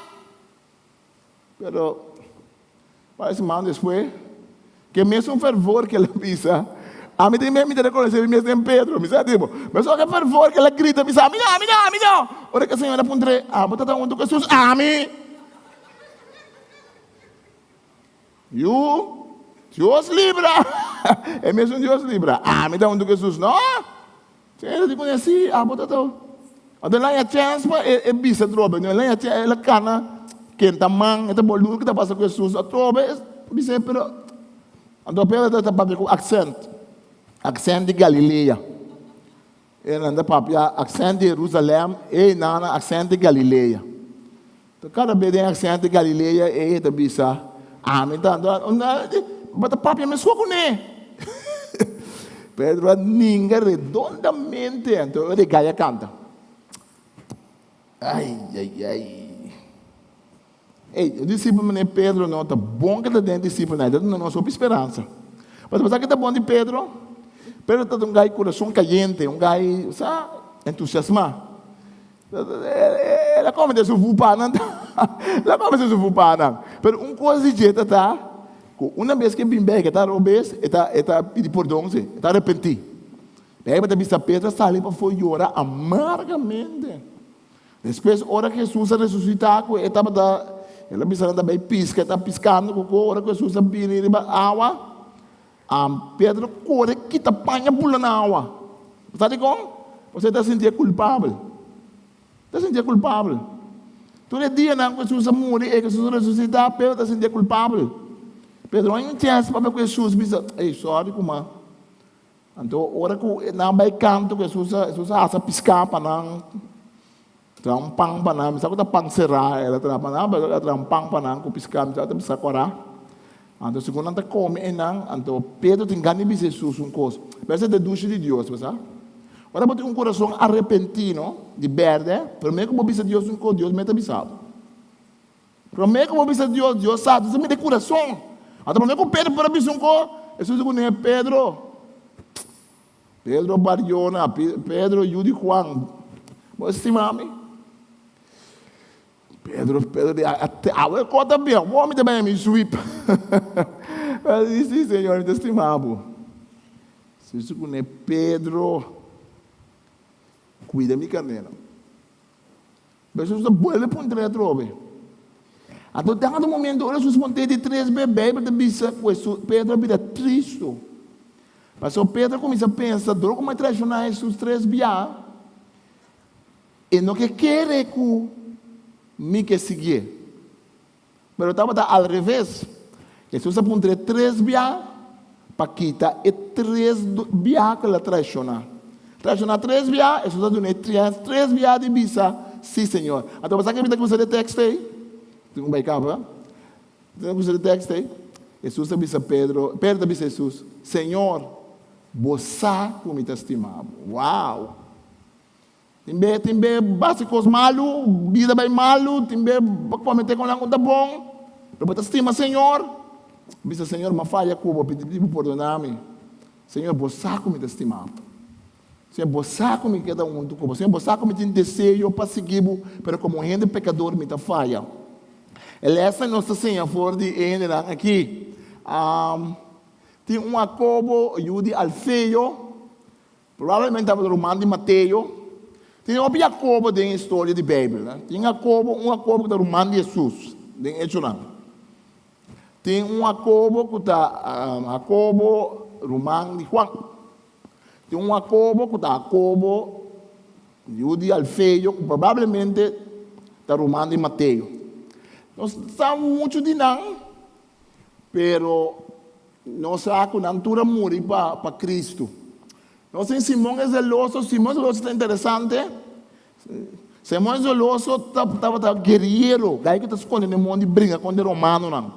Pero, varios siman despues, ke mesun fervor ke el a bisa, ami tin mi ta rekonosé mi mes den Pedro. Mi sa tipo, mesun ke fervor ke el a grita bisa, ami no, ami no, ami no! Ora ke Señor a puntr'é, Abo ta ta huntu ku Hesus? Ami! Yu, Dios libra! E mesun Dios libra. Ami ta huntu ku Hesus? No! Señor a di kuné, Sí, abo ta ta. Anto el a haña chèns pa e bisa atrobe. El a haña chèns, el a kana kenta man, e ta boludo ke ta pasa ku Hesus atrobe. E bis'é, pero anto Pedro ta papia ku aksènt, aksènt di Galilea. E nan ta papia aksènt di Herusalèm, e nan aksènt di Galilea. Anto kada bes den aksènt di Galilea e ta bisa, Ami ta. Bo ta papia meskos kuné. Pedro a ninga redondamente, anto ora e gai a kanta. Ai, ai, ai. Ei, e disipel manera Pedro no ta bon ke ta den disipelnan, e ta duna nos hopi speransa. Pasobra sa ke ta bon di Pedro? Pedro ta un gai kurason kayente, un gai, sa, entusiasmá. El a komete su fupanan, el a komete su fupanan. Pero un kos di dje ta ta ku una bes ke bin bek e ta robes, e ta e ta pidi pordon si, e ta arepentí. Beibel ta bisa Pedro a sali pafó yora amargamente. Despues ora ku Hesus a resusitá ku e tabata, el a bisa nan ta bai piska, e ta piskando ku ko ora ku Hesus a bini riba awa, Pedro kore kita paña bula na awa. Bo sa dikon? Pasobra e ta sintié kulpabel. E ta sintié kulpabel. Tur e dianan ku Hesus a muri i ku Hesus a resusitá, Pedro ta sintié kulpabel. Pedro no a haña un chèns papia ku Hesus bisa, Ey, sòri kuma. Anto ora ku nan bai kantu ku Hesus a Hesus a hasa piská pa nan, traha un pan pa nan, mi sa ku ta pan será el a traha pa nan, pero el a traha un pan pa nan ku piská, mi sa ku ta piská kòrá. Anto segun nan ta kome einan, anto Pedro tin gana di bisa Hesus un kos. Pero esei ta e dushi di Dios, bo sa. Ora bo tin un kurason arepentí, no, di bèrdè, promé ku bo bisa Dios un kos, Dios mes ta bisa bo. Promé ku bo bisa Dios, Dios sa, Dios ta mira e kurason. Anto promé ku Pedro por a bisa un kos, Hesus di kuné, Pedro, Pedro Barjona, Pedro yu di Juan, bo stima mi? Pedro, Pedro di, awe kos ta bien, awor mi ta bai mi sweep. Pedro di, si Señor, mi ta stima bo. Jesus di kuné, Pedro, kuida mi karnénan. Jesus ta bolbe puntra atrobe. Anto dado momento ora Jesus puntra di tres be, Bijbel ta bisa ku Jesus, Pedro a bira tristu. Pasobra Pedro a kuminsá pensa, dor ku mi a traishoná Jesus tres bia, e no ke kere ku mi ke siguié. Pero tabata al reves. Jesus a puntr'é tres bia pa kita e tres bia ku el a traishoná. Traishoná tres bia, Jesus a dun'é chèns tres bia di bisa, Sí, Señor. Anto bo sa ke mi ta gusta di e tekst ei? Tin ku bai kaba. Mi ta gusta di e tekst ei. Jesus a bisa Pedro, Pedro ta bisa Jesus, Señor, bo sa ku mi ta stima bo. Wow! Tin be tin be basi kos malu, bida bai malu, tin be bo komete kon nan ku ta bon, pero bo ta stima Señor. Bisa Señor, m'a faya ku bo, pidi bo pordona mi. Señor, bo sa ku mi ta stima bo. Señor, bo sa ku mi keda huntu ku bo. Señor, bo sa ku mi tin deseo pa sigui bo, pero komo hende pekador mi ta faya. E lèsnan nos ta siña for di e hendenan aki. Tin un Hakobo, yu di Alfeo. Probablemente tabata ruman di Mateo. Tin hopi Jacobo den historia di Bijbel. Tin Jacobo, un Jacobo ku ta ruman di Hesus den Echonan. Tin un Jacobo ku ta Jacobo ruman di Juan. Tin un Jacobo ku ta Jacobo yu di Alfeo ku probablemente ta ruman di Mateo. Nos sa muchu di nan, pero Nos sa ku nan tur a muri pa Kristu. Nos tin Simon e Zeloso. Simon e Zeloso ta interesante. Simon e Zeloso tabata guerriero, gai ku ta skonde den mondi bringa kontra e romanonan.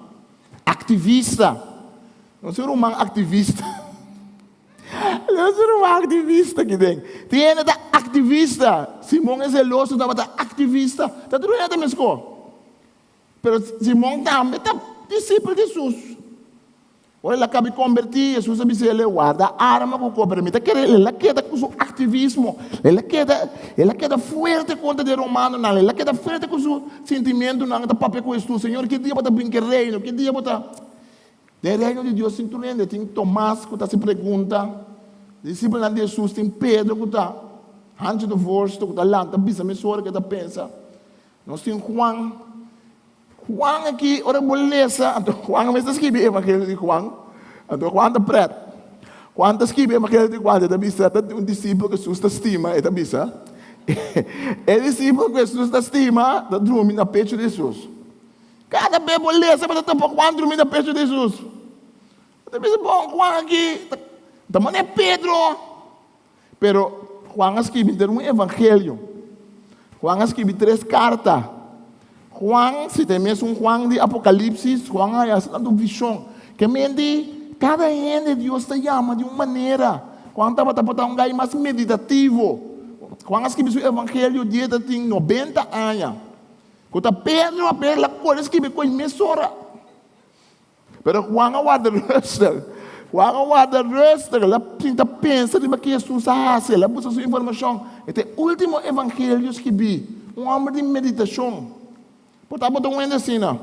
Aktivista. Nos tin ruman aktivista. Nos tin ruman aktivista aki den. Tin hende ta aktivista. Simon e Zeloso tabata aktivista. Ta tur hende ta meskos. Pero Simon tambe ta disipel di Hesus. Ora el a kaba di kombertí, Hesus a bisa el, Warda arma ku koper. Mi ta kere el a keda ku su aktivismo, el a keda, el a keda fuerte kontra di e romanonan, el a keda fuerte ku su sentimientonan, ta papia ku Hesus, Señor, ki dia bo ta brinka e reino? Ki dia bo ta. Den e reino di Dios tin tur hende, tin Tomas ku ta hasi pregunta, disipelnan di Hesus, tin Pedro ku ta hanchi de voorste, ku ta lanta bisa mesora ku e ta pensa. Nos tin Juan. Juan aki, ora bo lesa, anto Juan mes ta skibi e evangelio di Juan, anto Juan ta pret. Juan ta skibi e evangelio di Juan, e ta bisa, ta un disipel ku Hesus ta stima, e ta bisa, e disipel ku Hesus ta stima ta drumi na pechu di Hesus. Kada bes bo lesa, bo ta topa Juan drumi na pechu di Hesus. Bo ta bisa, bon, Juan aki ta manera Pedro. Pero Juan a skibi henter un evangelio. Juan a skibi tres karta. Juan, si ta e mesun Juan di Apokalipsis, Juan a haya tantu vishon. Ke men di kada hende Dios ta yama di un manera. Juan tabata por ta un gai mas meditativo. Juan a skibi su evangelio dia e ta tin nobenta aña. Ku ta Pedro a bela kore skibi ku e mesora. Pero Juan a warda rustig. Juan a warda rustig. El a sinta pensa riba ke Hesus a hasi. El a buska su informashon. E ta e ultimo evangelio skibí. Un hòmber di meditashon. Por ta bo ta un hende asina?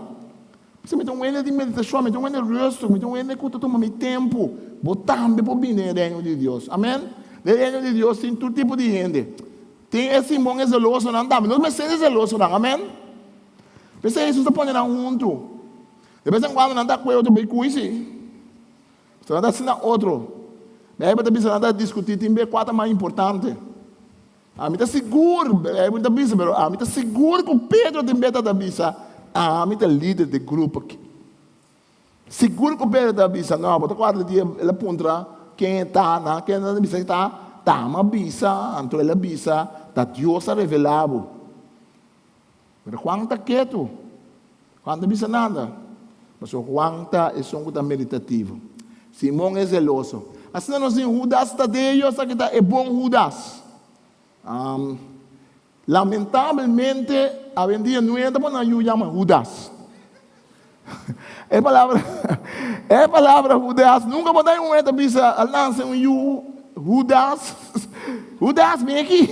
Bisa mi ta un hende di meditashon, mi ta un hende rustig, mi ta un hende ku ta tuma mi tempu. Bo tambe por bini den e Reino di Dios. Amen. Den e Reino di Dios tin tur tipo di hende. Tin e Simon e zelosonan tambe. Nos mester e zelosonan. Amen. P'esei Hesus ta pone nan huntu. De bes en cuando nan ta cue otro bay cui si. So nan ta asina otro. Bijbel ta bisa nan ta discuti tin be cua ta mas importante. Ami ta sigur, Bijbel ta bisa, pero ami ta sigur cu Pedro tin be ta bisa, ami ta lider di grupo aki. Sigur cu Pedro ta bisa, no, bo ta cuadra di el a puntra ken e ta, nan ken nan a bisa ta, ta mi a bisa, anto el a bisa, ta Dios a revela bo. Pero Juan ta ketu. Juan ta bisa nada. Pasobra Juan ta esun ku ta meditativo. Simon e zeloso. Asina nos tin Hudas Tadeo, esaki ta e bon Hudas. Lamentabelmente, awendia no e ta pone nan yu yama Hudas. E palabra, e palabra Hudas, nunka bo ta un hende ta bisa a lansa un yu Hudas, Hudas bin aki.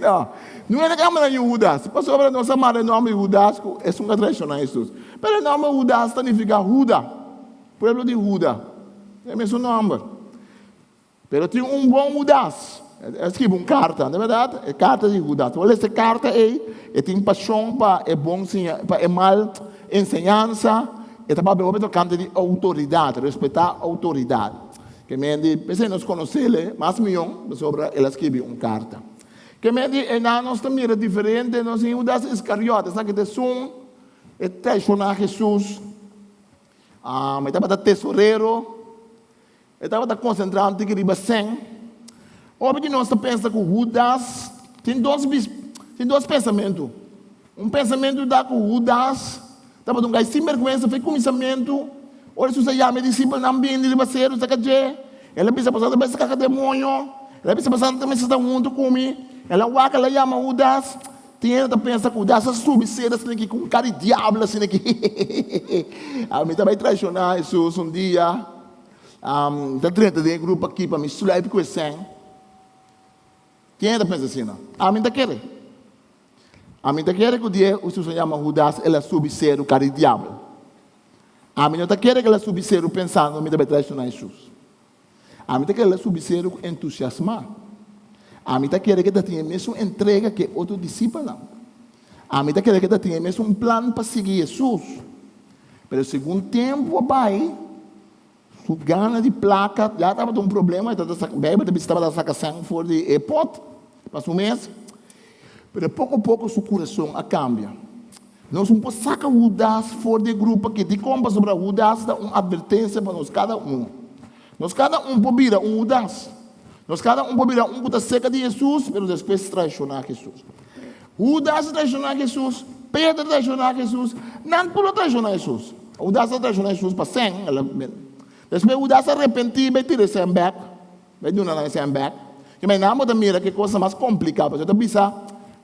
No, no hende kamba nan yu Hudas, pasobra nos a manda e nòmber di Hudas ku esun ku a traishoná Hesus. Pero e nòmber Hudas ta nifiká Huda, pueblo di Huda, e mesun nòmber. Pero tin un bon Hudas. El a skibi un karta, no ta bèrdat? E karta di Hudas. Bo lesa e karta ei, e tin pashon pa e bon siña, pa e mal enseñansa. E ta papia hopi tokante di outoridat, respetá outoridat. Ke men di, p'esei nos konos'el mas mion, pasobra el a skibi un karta. Ke men di, einan nos ta mira diferente, nos tin Hudas Iskariot, esaki ta esun e traishoná Hesus. E tabata tesorero. E tabata konsentrá un tiki riba sèn. Hopi di nos ta pensa ku Hudas tin dos tin dos pensamentu. Un pensamentu ta ku Hudas tabata un gai sinbergwensa for e kuminsamentu. Ora Hesus a yama e disipelnan bini riba seru saka dje, el a bisa, Boso ta bai saka demoño. El a bisa, Boso ta mester sta huntu ku mi. El a wak, el a yama Hudas. Tin hende ta pensa ku Hudas a subi seru asina aki ku un kara di diablo asina aki. Ami ta bai traishoná Hesus un dia. Mi ta drenta den e grupo aki pa mi sluip ku e sèn. Ken ta pensa asina? Ami ta kere. Ami ta kere ku dia Hesus a yama Hudas el a subi seru kara di diabel. Ami no ta kere ku el a subi seru pensando mi ta bai traishoná Hesus. Ami ta kere el a subi seru ku entusiasmá. Ami ta kere ku e ta tin e mesun entrega ku e otro disipelnan. Ami ta kere ku e ta tin e mesun plan pa sigui Hesus. Pero segun tempu a bai, su gana di plaka ya tabata un problema, e tabata saka, Beibel ta bisa tabata saka sèn for di e pot pa su mes. Pero poko poko su kurason a kambia. Nos no por saka Hudas for di e grupo aki. Dikon? Pasobra Hudas ta un atvertensia pa nos kada un. Nos kada un por bira un Hudas. Nos kada un por bira un ku ta serka di Hesus, pero despues traishoná Hesus. Hudas a traishoná Hesus, Pedro a traishoná Hesus, nan tur a traishoná Hesus. Hudas a traishoná Hesus pa sèn. Despues Hudas a repentí bai tira e sèn bèk, bai duna nan e sèn bèk. Ke manera bo ta mira ke kos ta mas kompliká, pasobra ta bisa.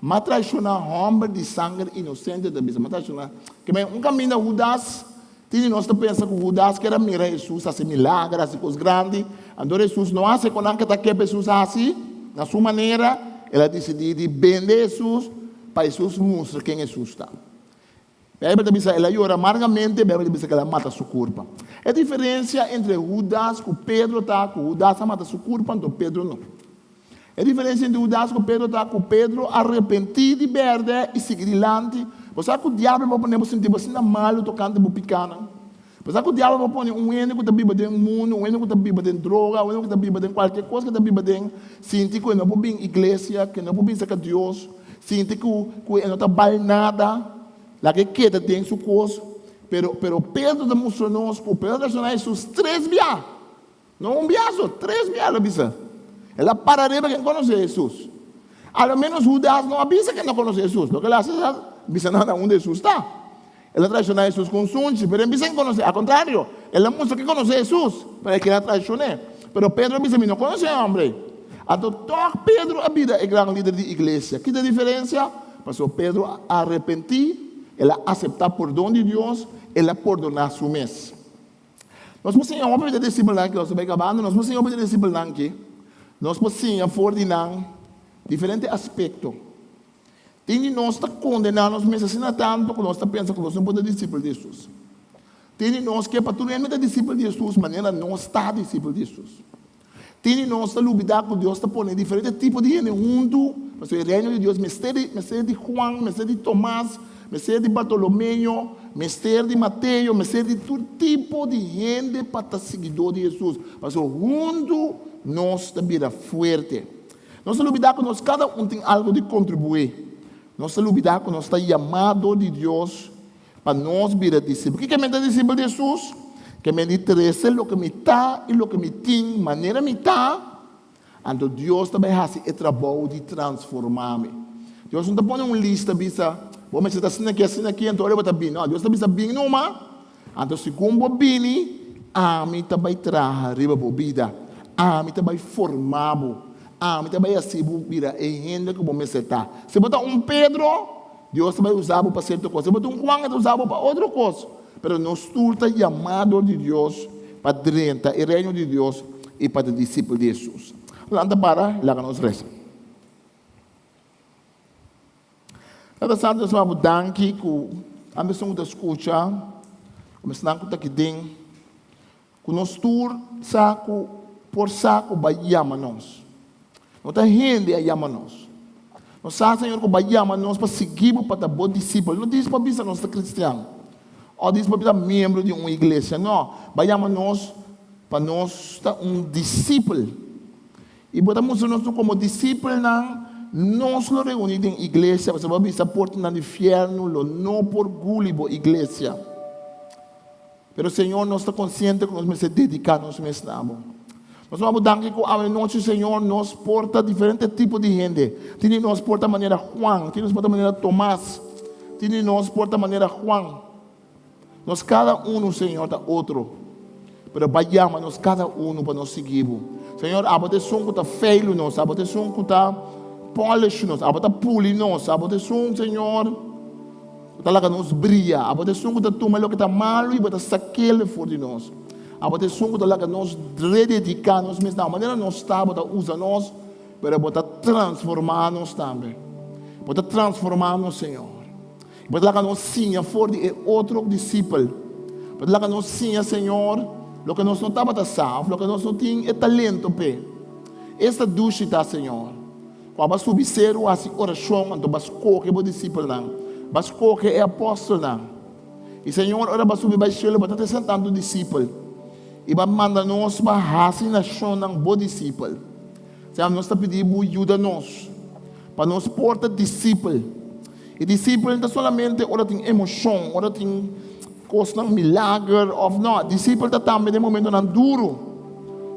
M'a traishoná hòmber di sanger inosente, ta bisa. M'a traishoná. Ke men, un kaminda Hudas, tin di nos ta pensa ku Hudas ker a mira Hesus hasi milager, hasi kos grandi. Anto Hesus no hasi kon nan ke ta ke pa Hesus hasi, na su manera, el a disidí di bende Hesus pa Hesus mustra ken Hesus ta. Bijbel ta bisa el a yora amargamente, Bijbel ta bisa ku el a mata su kurpa. E diferensia entre Hudas ku Pedro ta ku Hudas a mata su kurpa anto Pedro no. E diferensia entre Hudas ku Pedro ta ku Pedro a repentí di bèrdè i sigui dilanti. Bo sa ku diabel por pone bo sinti bo asina malu tokante bo pikanan? Bo sa ku diabel por pone un hende ku ta biba den mundu, un hende ku ta biba den droga, un hende ku ta biba den kualke kos ku e ta biba den, sinti ku e no por bin iglesia, ku e no por bin serka Dios, sinti ku ku e no ta bal nada, laga e keda den su kos. Pero pero Pedro ta mustra nos ku Pedro a traisioná Hesus tres bia. No un bia so, tres bia el a bisa. El a para riba ken konosé Hesus. A lo ménos Hudas no a bisa ken no konosé Hesus. Loke el a hasi es a bisa nan na unda Hesus ta. El a traishoná Hesus ku un sunchi, pero e no bisa ken konosé. Al kontrario, el a mustra ke konosé Hesus, pero e kere a traishon'é. Pero Pedro a bisa, Mi no konosé e hòmber ei. Anto tòg Pedro a bira e gran lider di iglesia. Ki ta e diferensia? Pasobra Pedro a arepentí, el a aseptá pordon di Dios, el a pordoná su mes. Nos por siña hopi di e disipelnan aki, nos ta bai kabando, nos por siña hopi di e disipelnan aki, nos por siña for di nan diferente aspekto. Tin di nos ta kondená nos mes asina tantu ku nos ta pensa ku nos no por ta disipel di Hesus. Tin di nos ke pa tur hende ta disipel di Hesus manera nos ta disipel di Hesus. Tin di nos ta lubidá ku Dios ta pone diferente tipo di hende huntu, pasobra e Reino di Dios mester di, mester di Juan, mester di Tomas, mester di Bartolomeo, mester di Mateo, mester di tur tipo di hende pa ta siguidó di Hesus, pasobra huntu nos ta bira fuerte. Nos ta lubidá ku nos kada un tin algu di kontribuí. Nos ta lubidá ku nos ta yamá dor di Dios Pa nos bira disipel. Kiko mi ta disipel di Hesus? Ke mi di trese loke mi ta i loke mi tin manera mi ta, anto Dios ta bai hasi e trabou di transformá mi. Dios no ta pone un lista bisa, bo mester ta asina aki, asina aki, anto ora bo ta bini. No, Dios ta bisa bin numa, anto segun bo bini, ami ta bai traha riba bo bida, ami ta bai forma bo, ami ta bai hasi bo bira e hende ku bo mester ta. Si bo ta un Pedro, Dios ta bai usa bo pa sierto kos. Si bo ta un Juan, e ta usa bo pa otro kos. Pero nos tur ta yamá dor di Dios pa drenta e Reino di Dios i pa ta disipel di Hesus. Lanta para i laga nos resa. Tata Santu, nos ta bo danki ku ambes ku ta skucha, ambes nan ku ta aki den, Ku nos tur sa ku por sa ku bai yama nos. No ta hende a yama nos. Nos sa, Señor, ku bai yama nos pa sigui bo pa ta bo disipel. No dis pa bisa nos ta kristian òf dis pa bisa miembro di un iglesia. No, bai yama nos pa nos ta un disipel. I bo ta mustra nos ku komo disipelnan nos lo reuní den iglesia, pasobra bo a bisa portanan di fièrnu lo no por guli bo iglesia. Pero Señor, nos ta konsiente ku nos mester dediká nos mes na Bo. Nos ta bo danki ku awe nochi, Señor, nos por ta diferente tipo di hende. Tin di nos por ta manera Juan, tin di nos por ta manera Tomas, tin di nos por ta manera Juan. Nos kada unu, Señor, ta otro. Pero Bo a yama nos kada unu pa nos sigui Bo. Señor, Abo ta esun ku ta feilu nos, Abo ta esun ku ta polish nos, Abo ta puli nos, Abo ta esun, Señor, Bo ta laga nos bria. Abo ta esun ku ta tuma loke ta malu i bo ta sak'el for di nos. Abo ta esun ku ta laga nos redediká nos mes. Na manera nos ta, bo ta usa nos, pero bo ta transformá nos tambe. Bo ta transformá nos, Señor. Bo ta laga nos siña for di e otro disipel. Bo ta laga nos siña, Señor, loke nos no tabata sa òf loke nos no tin e talento p'e. Esta dushi ta, Señor. Ku a subi seru hasi orashon, anto bo a skohe bo disipelnan, bo a skohe e apòstelnan. I Señor, ora bo a subi bai shelu, bo ta trese tantu disipel, i bo a manda nos pa hasi nashonnan bo disipel. Señor, nos ta pidi bo yuda nos pa nos por ta disipel. I disipel no ta solamente ora tin emoshon, ora tin kosnan milager òf no. Disipel ta tambe den momentonan duru.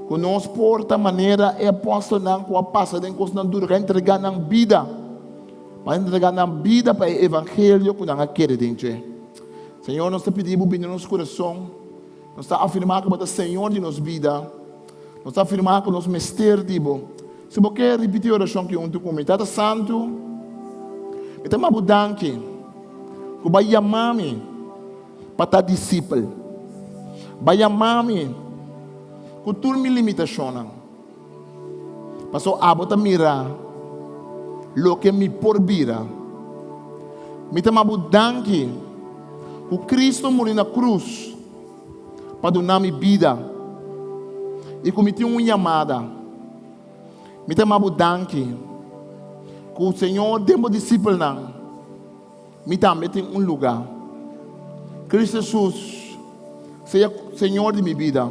Ku nos por ta manera e apòstelnan ku a pasa den kosnan duru, ku a entregá nan bida, pa entregá nan bida pa e evangelio ku nan a kere den dje. Señor, nos ta pidi Bo bini nos kurason. Nos ta afirmá ku Bo ta Señor di nos bida. Nos ta afirmá ku nos mester di Bo. Si bo ke ripití e orashon ki huntu ku mi, Tata Santu. Mi ta maba bo danki ku bo a yama mi pa ta disipel. Bo a yama mi ku tur mi limitashonnan. Pasobra abo ta mira loke mi por bira. Mi ta maba bo danki ku Kristu muri na krus pa duna mi bida i ku mi tin un yamada. Mi ta yama bo danki ku Señor den bo disipelnan mi tambe tin un luga. Cristo Jesus sea Señor di mi bida.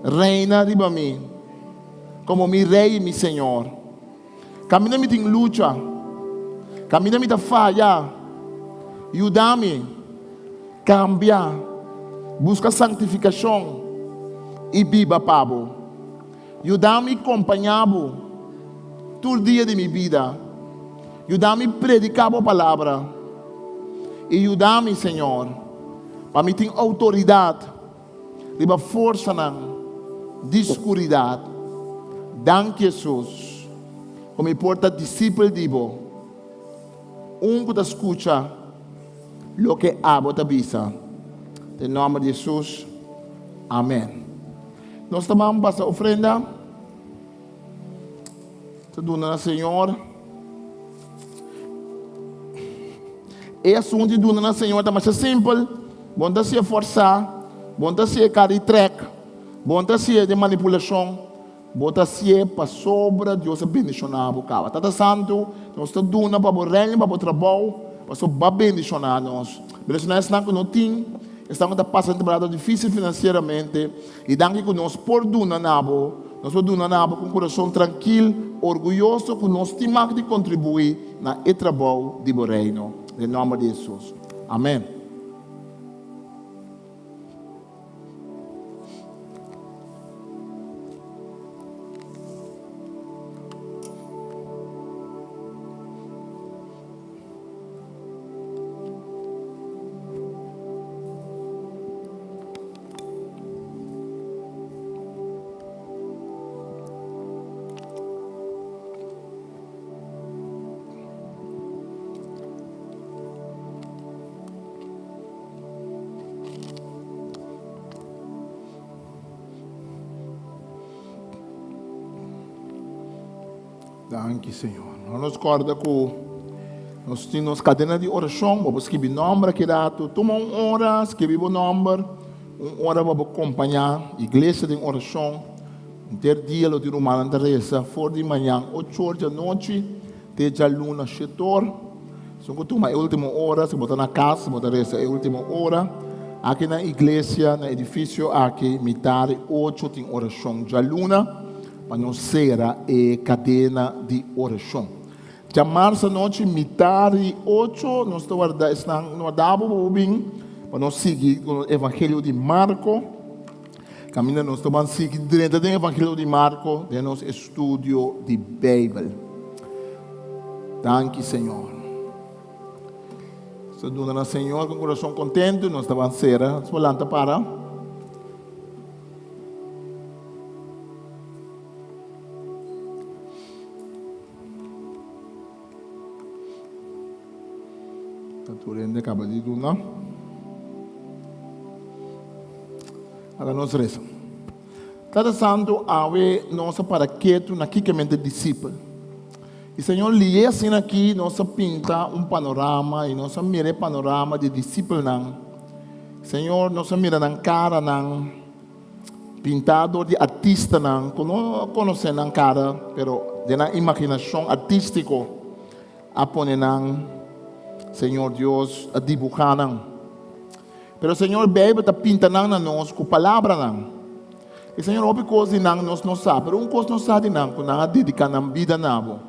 Reina riba mi komo mi Rey i mi Señor. Kaminda mi tin lucha, kaminda mi ta faya, yuda mi kambia, buska santifikashon i biba pa bo. Yuda mi kompañá bo tur dia di mi bida. Yuda mi prediká bo palabra. I yuda mi, Señor, pa mi tin outoridat riba forsanan di skuridat. Danki, Hesus, ku mi por ta disipel di bo, un ku ta skucha loke abo ta bisa. Den nòmber di Hesus, amèn. Nos ta ban pasa ofrenda. Ta duna na Señor. E asuntu di duna na Señor ta masha simpel. Bo no ta hasié forsá, bo no ta hasié kara di trèk, bo no ta hasié den manipulashon. Bo ta hasié pasobra Dios a bendishoná bo kaba. Tata Santu, nos ta duna pa bo reino, pa bo trabou, pasobra bo a bendishoná nos. Bendishoná esnan ku no tin. Esnan ku ta pasa den temporada difísil finansieramente, i danki ku nos por duna na bo, nos por duna na bo ku un kurason trankil, orguyoso ku nos tin mak di kontribuí na e trabou di bo Reino. Den nòmber di Hesus. Amèn. Danki Señor. No nos corda cu nos tin nos cadena di oracion. Bo por scribi nomber aki rato. Tuma un ora, scribi bo nomber. Un ora bo por compaña iglesia den oracion. Henter dia lo tin rumannan ta reza for di mañan ocho or di anochi te djaluna shete or. Esun cu tuma e ultimo ora, si bo ta na cas, bo ta reza e ultimo ora. Aki na iglesia, na edificio aki, mitar di ocho tin oracion djaluna. Pa nos sera e kadena di orashon. Djamars anochi mitar di ocho nos ta warda esnan no a dabo pa bo bin pa nos sigui ku nos evangelio di Marko. Kaminda nos ta ban sigui drenta den evangelio di Marko den nos estudio di Beibel. Danki Señor. Nos ta duna na Señor ku kurason kontentu nos ta ban sera. Nos por lanta para. Ta tur hende kaba di duna. Laga nos resa. Tata Santu, awe nos a para ketu na kikemente disipel. I Señor, lié asina aki nos a pinta un panorama i nos a mira e panorama di disipelnan. Señor, nos a mira nan karanan pintá dor di artistanan ku no a konosé nan kara, pero den nan imaginashon artístiko a pone nan, Señor Dios, a dibuhá nan. Pero Señor, Beibel ta pinta nan na nos ku palabranan. I Señor, hopi kos di nan nos no sa, pero un kos nos sa di nan, ku nan a dediká nan bida na bo.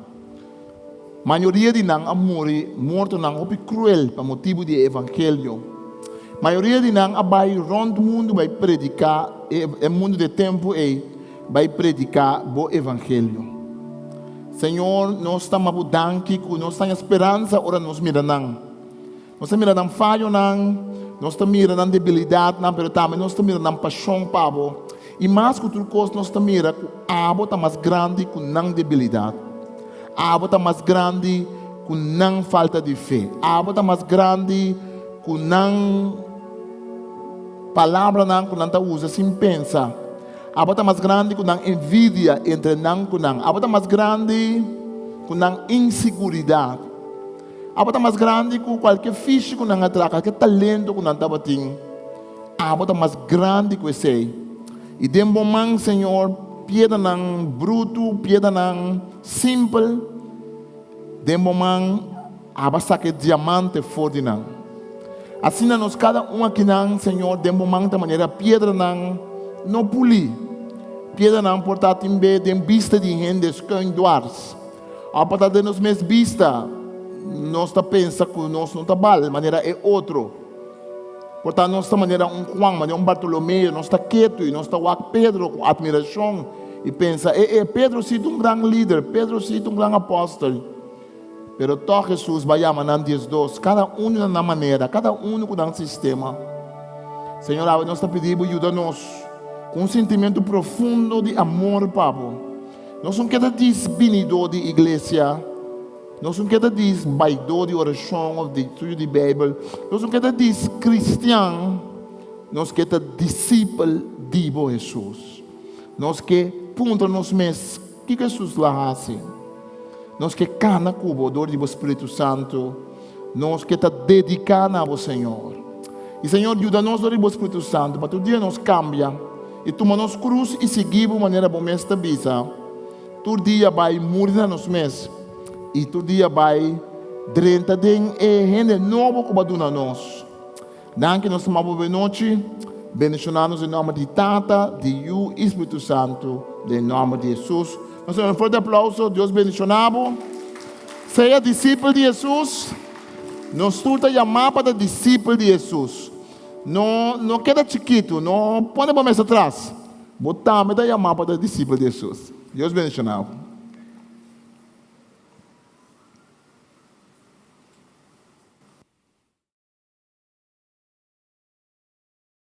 Mayoria di nan a muri mortonan hopi kruel pa motibu di e evangelio. Mayoria di nan a bai rònt mundu bai prediká e mundu di e tempu ei bai prediká bo evangelio. Señor, nos ta maba bo danki ku nos taña speransa ora nos mira nan. Nos ta mira nan fayonan, nos ta mira nan debilidatnan, pero tambe nos ta mira nan pashon pa bo. I mas ku tur kos nos ta mira ku abo ta mas grandi ku nan debilidat. Abo ta mas grandi. ku nan falta di fe. Abo ta mas grandi ku nan palabranan ku nan ta usa sin pensa. Abo ta mas grandi ku nan envidia entre nan ku nan. Abo ta mas grandi ku nan inseguridat. Abo ta mas grandi ku kualke fishi ku nan a traha, kualke talento ku nan tabatin. Abo ta mas grandi ku esei. I den bo man, Señor, piedranan brutu, piedranan simpel, den bo man abo a saka e diamante for di nan. Asina nos kada un akinan, Señor, den bo man ta manera piedranan no pulí. Piedranan por ta tin be den bista di hende skuin dwars. Òf por ta den nos mes bista nos ta pensa ku nos no ta bal manera e otro. Por ta nos ta manera un Juan, manera un Bartolomeo, nos ta ketu i nos ta wak Pedro ku atmirashon i pensa, E e, Pedro sí ta un gran lider, Pedro sí ta un gran apòstel. Pero tòg Hesus bai yama nan diesdos, kada unu na nan manera, kada unu ku nan sistema. Señor, awe nos ta pidi Bo yuda nos ku un sintimentu profundo di amor pa Bo. Nos no keda dis binidó di iglesia, nos no keda dis baidó di orashon òf di estudio di Beibel, nos no keda dis kristian, nos ke ta disipel di Bo, Hesus. Nos ke puntra nos mes, Kiko Hesus lo a hasi? Nos ke kana ku Bo dor di Bo Spiritu Santu. Nos ke ta dediká na Bo, Señor. I Señor, yuda nos dor di Bo Spiritu Santu pa tur dia nos kambia i tuma nos krus i sigui Bo manera Bo mes ta bisa. Tur dia bai muri na nos mes i tur dia bai drenta den e hende nobo ku Bo a duna nos. Danki nos ta bo benochi. Bendiciona nos den nomber di Tata, di Yu y Spiritu Santu, den nomber di Jesus. Nos ta duna un fuerte aplauso. Dios bendiciona bo. Sea disipel di Jesus. Nos tur ta yama pa ta disipel di Jesus. No, no keda chikitu, no pone bo mes atras. Bo tambe ta yama pa ta disipel di Jesus. Dios bendiciona bo.